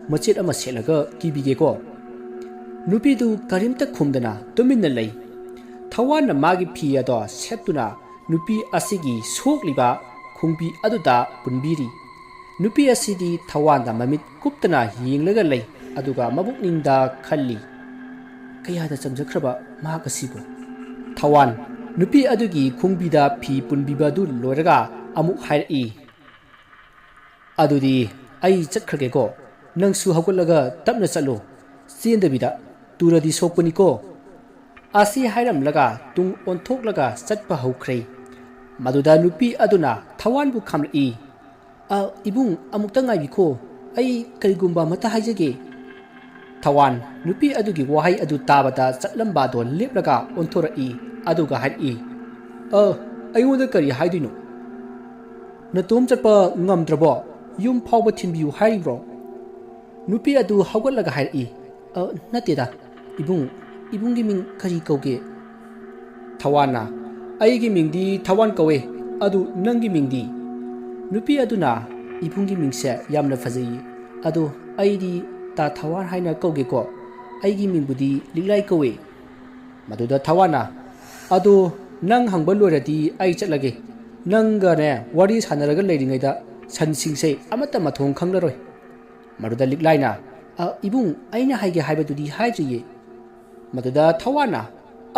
ꯃꯆꯦꯠ ꯑꯃ ꯁꯦꯠꯂꯒ ꯀꯤꯕꯤꯒꯦꯀꯣ꯫ ꯅꯨꯄꯤꯗꯨ ꯀꯔꯤꯝꯇ ꯈꯨꯝꯗꯅ ꯇꯨꯃꯤꯟꯅ ꯂꯩ꯫ ꯊꯋꯥꯟꯅ ꯃꯥꯒꯤ ꯐꯤ ꯑꯗꯣ ꯁꯦꯠꯇꯨꯅ ꯅꯨꯄꯤ ꯑꯁꯤꯒꯤ ꯁꯣꯛꯂꯤꯕ ꯈꯣꯡꯕꯤ ꯑꯗꯨꯗ ꯄꯨꯟꯕꯤꯔꯤ꯫ ꯅꯨꯄꯤ ꯑꯁꯤꯗꯤ ꯊꯋꯥꯟꯗ ꯃꯃꯤꯠ ꯀꯨꯞꯇꯅ ꯌꯦꯡꯂꯒ ꯂꯩ, ꯑꯗꯨꯒ ꯃꯕꯨꯛꯅꯤꯡꯗ ꯈꯜꯂꯤ, "ꯀꯌꯥꯗ ꯆꯝꯖꯈ꯭ꯔꯕ ꯃꯍꯥꯛ ꯑꯁꯤꯕꯨ?" ꯊꯋꯥꯟ ꯅꯨꯄꯤ ꯑꯗꯨꯒꯤ ꯈꯣꯡꯕꯤꯗ ꯐꯤ ꯄꯨꯟꯕꯤꯕ ꯑꯗꯨ ꯂꯣꯏꯔꯒ ꯑꯃꯨꯛ ꯍꯥꯏꯔꯛꯏ, "ꯑꯗꯨꯗꯤ ꯑꯩ ꯆꯠꯈ꯭ꯔꯒꯦꯀꯣ, ꯅꯪꯁꯨ ꯍꯧꯒꯠꯂꯒ ꯇꯞꯅ ꯆꯠꯂꯨ, ꯆꯦꯟꯗꯕꯤꯗ, ꯇꯨꯔꯗꯤ ꯁꯣꯛꯄꯅꯤꯀꯣ"꯫ ꯑꯁꯤ ꯍꯥꯏꯔꯝꯂꯒ ꯇꯨꯡ ꯑꯣꯟꯊꯣꯛꯂꯒ ꯆꯠꯄ ꯍꯧꯈ꯭ꯔꯦ꯫ ꯃꯗꯨꯗ ꯅꯨꯄꯤ ꯑꯗꯨꯅ ꯊꯋꯥꯟꯕꯨ ꯈꯥꯝꯂꯛꯏ, "ꯑ, ꯏꯕꯨꯡ, ꯑꯃꯨꯛꯇ ꯉꯥꯏꯕꯤꯈꯣ, ꯑꯩ ꯀꯔꯤꯒꯨꯝꯕ ꯑꯃꯠꯇ ꯍꯥꯏꯖꯒꯦ"꯫ ꯊꯋꯥꯟ ꯅꯨꯄꯤ ꯑꯗꯨꯒꯤ ꯋꯥꯍꯩ ꯑꯗꯨ ꯇꯥꯕꯗ ꯆꯠꯂꯝꯕ ꯑꯗꯣ ꯂꯦꯞꯂꯒ ꯑꯣꯟꯊꯣꯔꯛꯏ, ꯑꯗꯨꯒ ꯍꯥꯏꯔꯛꯏ, "ꯑ, ꯑꯩꯉꯣꯟꯗ ꯀꯔꯤ ꯍꯥꯏꯗꯣꯏꯅꯣ? ꯅꯇꯣꯝ ꯆꯠꯄ ꯉꯝꯗ꯭ꯔꯕꯣ? ꯌꯨꯝ ꯐꯥꯎꯕ ꯊꯤꯟꯕꯤꯌꯨ ꯍꯥꯏꯔꯤꯕ꯭ꯔꯣ?" ꯅꯨꯄꯤ ꯑꯗꯨ ꯍꯧꯒꯠꯂꯒ ꯍꯥꯏꯔꯛꯏ, "ꯑ, ꯅꯠꯇꯦꯗ, ꯏꯕꯨꯡ, ꯏꯕꯨꯡꯒꯤ ꯃꯤꯡ ꯀꯔꯤ ꯀꯧꯒꯦ?" ꯊꯋꯥꯟꯅ, "ꯑꯩꯒꯤ ꯃꯤꯡꯗꯤ ꯊꯋꯥꯟ ꯀꯧꯋꯦ, ꯑꯗꯨ ꯅꯪꯒꯤ ꯃꯤꯡꯗꯤ?" ꯅꯨꯄꯤ ꯑꯗꯨꯅ, "ꯏꯕꯨꯡꯒꯤ ꯃꯤꯡꯁꯦ ꯌꯥꯝꯅ ꯐꯖꯩꯌꯦ, ꯑꯗꯣ ꯑꯩꯗꯤ ꯇꯥ ꯊꯋꯥꯟ ꯍꯥꯏꯅ ꯀꯧꯒꯦꯀꯣ, ꯑꯩꯒꯤ ꯃꯤꯡꯕꯨꯗꯤ ꯂꯤꯛꯂꯥꯏ ꯀꯧꯋꯦ"꯫ ꯃꯗꯨꯗ ꯊꯋꯥꯟꯅ, "ꯑꯗꯣ ꯅꯪ ꯍꯪꯕ ꯂꯣꯏꯔꯗꯤ ꯑꯩ ꯆꯠꯂꯒꯦ, ꯅꯪꯒꯅꯦ ꯋꯥꯔꯤ ꯁꯥꯟꯅꯔꯒ ꯂꯩꯔꯤꯉꯩꯗ ꯁꯟꯁꯤꯡꯁꯦ ꯑꯃꯠꯇ ꯃꯊꯣꯡ ꯈꯪꯂꯔꯣꯏ"꯫ ꯃꯗꯨꯗ ꯂꯤꯛꯂꯥꯏꯅ, "ꯑ, ꯏꯕꯨꯡ, ꯑꯩꯅ ꯍꯥꯏꯒꯦ ꯍꯥꯏꯕꯗꯨꯗꯤ ꯍꯥꯏꯗ꯭ꯔꯤꯌꯦ"꯫ ꯃꯗꯨꯗ ꯊꯋꯥꯟꯅ,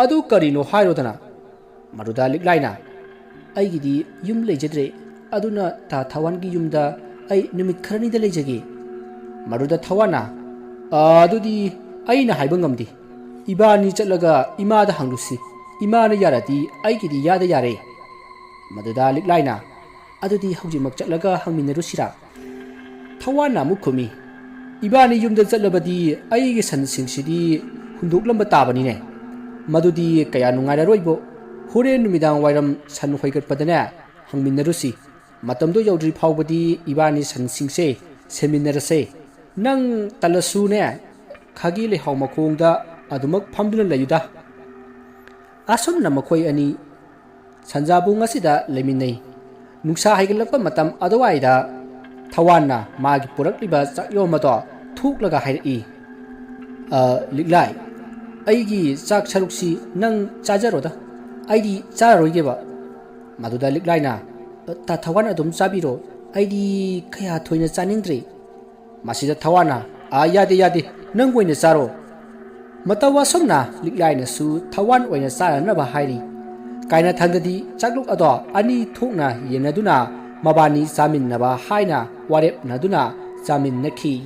"ꯑꯗꯨ ꯀꯔꯤꯅꯣ ꯍꯥꯏꯔꯣꯗꯅ"꯫ ꯃꯗꯨꯗ ꯂꯤꯛꯂꯥꯏꯅ, "ꯑꯩꯒꯤꯗꯤ ꯌꯨꯝ ꯂꯩꯖꯗ꯭ꯔꯦ, ꯑꯗꯨꯅ ꯇꯥ ꯊꯋꯥꯟꯒꯤ ꯌꯨꯝꯗ ꯑꯩ ꯅꯨꯃꯤꯠ ꯈꯔꯅꯤꯗ ꯂꯩꯖꯒꯦ"꯫ ꯃꯗꯨꯗ ꯊꯋꯥꯟꯅ, "ꯑ, ꯑꯗꯨꯗꯤ ꯑꯩꯅ ꯍꯥꯏꯕ ꯉꯝꯗꯦ꯫ ꯏꯕꯥꯅꯤ ꯆꯠꯂꯒ ꯏꯃꯥꯗ ꯍꯪꯂꯨꯁꯤ꯫ ꯏꯃꯥꯅ ꯌꯥꯔꯗꯤ ꯑꯩꯒꯤꯗꯤ ꯌꯥꯗ ꯌꯥꯔꯦ"꯫ ꯃꯗꯨꯗ ꯂꯤꯛꯂꯥꯏꯅ, "ꯑꯗꯨꯗꯤ ꯍꯧꯖꯤꯛꯃꯛ ꯆꯠꯂꯒ ꯍꯪꯃꯤꯟꯅꯔꯨꯁꯤꯔꯥ?" ꯊꯋꯥꯟꯅ ꯑꯃꯨꯛ ꯈꯨꯝꯃꯤ, "ꯏꯕꯥꯅꯤ ꯌꯨꯝꯗ ꯆꯠꯂꯕꯗꯤ ꯑꯩꯒꯤ ꯁꯟꯁꯤꯡꯁꯤꯗꯤ ꯍꯨꯟꯗꯣꯛꯂꯝꯕ ꯇꯥꯕꯅꯤꯅꯦ꯫ ꯃꯗꯨꯗꯤ ꯀꯌꯥ ꯅꯨꯡꯉꯥꯏꯔꯔꯣꯏꯕꯣ꯫ ꯍꯣꯔꯦꯟ ꯅꯨꯃꯤꯗꯥꯡ ꯋꯥꯏꯔꯝ ꯁꯟ ꯍꯣꯏꯒꯠꯄꯗꯅꯦ ꯍꯪꯃꯤꯟꯅꯔꯨꯁꯤ"꯫ ꯃꯇꯝꯗꯣ ꯌꯧꯗ꯭ꯔꯤ ꯐꯥꯎꯕꯗꯤ ꯏꯕꯥꯅꯤ ꯁꯟꯁꯤꯡꯁꯦ ꯁꯦꯝꯃꯤꯟꯅꯔꯁꯦ꯫ ꯅꯪ ꯇꯜꯂꯁꯨꯅꯦ, ꯈꯥꯒꯤ ꯂꯩꯍꯥꯎ ꯃꯈꯣꯡꯗ ꯑꯗꯨꯃꯛ ꯐꯝꯗꯨꯅ ꯂꯩꯌꯨꯗ꯫ ꯑꯁꯨꯝꯅ ꯃꯈꯣꯏ ꯑꯅꯤ ꯁꯟꯖꯥꯕꯨꯡ ꯑꯁꯤꯗ ꯂꯩꯃꯤꯟꯅꯩ꯫ ꯅꯨꯡꯁꯥ ꯍꯥꯏꯒꯠꯂꯛꯄ ꯃꯇꯝ ꯑꯗꯨꯋꯥꯏꯗ ꯊꯋꯥꯟꯅ ꯃꯥꯒꯤ ꯄꯨꯔꯛꯂꯤꯕ ꯆꯥꯛꯌꯣꯝ ꯑꯗꯣ ꯊꯣꯛꯂꯒ ꯍꯥꯏꯔꯛꯏ, "ꯑ, ꯂꯤꯛꯂꯥꯏ, ꯑꯩꯒꯤ ꯆꯥꯛ ꯁꯔꯨꯛꯁꯤ ꯅꯪ ꯆꯥꯖꯔꯣꯗ, ꯑꯩꯗꯤ ꯆꯥꯔꯔꯣꯏꯒꯦꯕ꯫" ꯃꯗꯨꯗ ꯂꯤꯛꯂꯥꯏꯅ, "ꯊ-, ꯊꯋꯥꯟ ꯑꯗꯨꯝ ꯆꯥꯕꯤꯔꯣ, ꯑꯩꯗꯤ ꯀꯌꯥ ꯊꯣꯏꯅ ꯆꯥꯅꯤꯡꯗ꯭ꯔꯦ꯫" ꯃꯁꯤꯗ ꯊꯋꯥꯟꯅ, "ꯑꯥ, ꯌꯥꯗꯦ, ꯌꯥꯗꯦ, ꯅꯪ ꯑꯣꯏꯅ ꯆꯥꯔꯣ꯫" ꯃꯇꯧ ꯑꯁꯨꯝꯅ ꯂꯤꯛꯂꯥꯏꯅꯁꯨ ꯊꯋꯥꯟ ꯑꯣꯏꯅ ꯆꯥꯅꯅꯕ ꯍꯥꯏꯔꯤ꯫ ꯀꯥꯏꯅꯊꯪꯗꯗꯤ ꯆꯥꯛꯂꯨꯛ ꯑꯗꯣ ꯑꯅꯤ ꯊꯣꯛꯅ ꯌꯦꯟꯅꯗꯨꯅ ꯃꯕꯥꯅꯤ ꯆꯥꯃꯤꯟꯅꯕ ꯍꯥꯏꯅ ꯋꯥꯔꯦꯞꯅꯗꯨꯅ ꯆꯥꯃꯤꯟꯅꯈꯤ꯫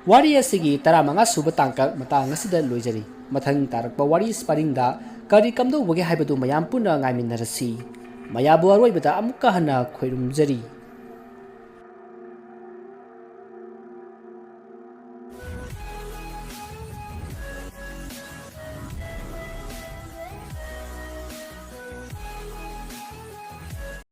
ꯋꯥꯔꯤ ꯑꯁꯤꯒꯤ ꯇꯔꯥꯃꯉꯥ ꯁꯨꯕ ꯇꯥꯡꯀꯛ ꯃꯇꯥꯡ ꯑꯁꯤꯗ ꯂꯣꯏꯖꯔꯤ꯫ ꯃꯊꯪ ꯇꯥꯔꯛꯄ ꯋꯥꯔꯤ ꯁꯄꯥꯔꯤꯡꯗ ꯀꯔꯤ ꯀꯝꯗꯧꯕꯒꯦ ꯍꯥꯏꯕꯗꯨ ꯃꯌꯥꯝ ꯄꯨꯟꯅ ꯉꯥꯏꯃꯤꯟꯅꯔꯁꯤ꯫ ꯃꯌꯥꯝꯕꯨ ꯑꯔꯣꯏꯕꯗ ꯑꯃꯨꯛꯀ ꯍꯟꯅ ꯈꯣꯏꯔꯨꯝꯖꯔꯤ꯫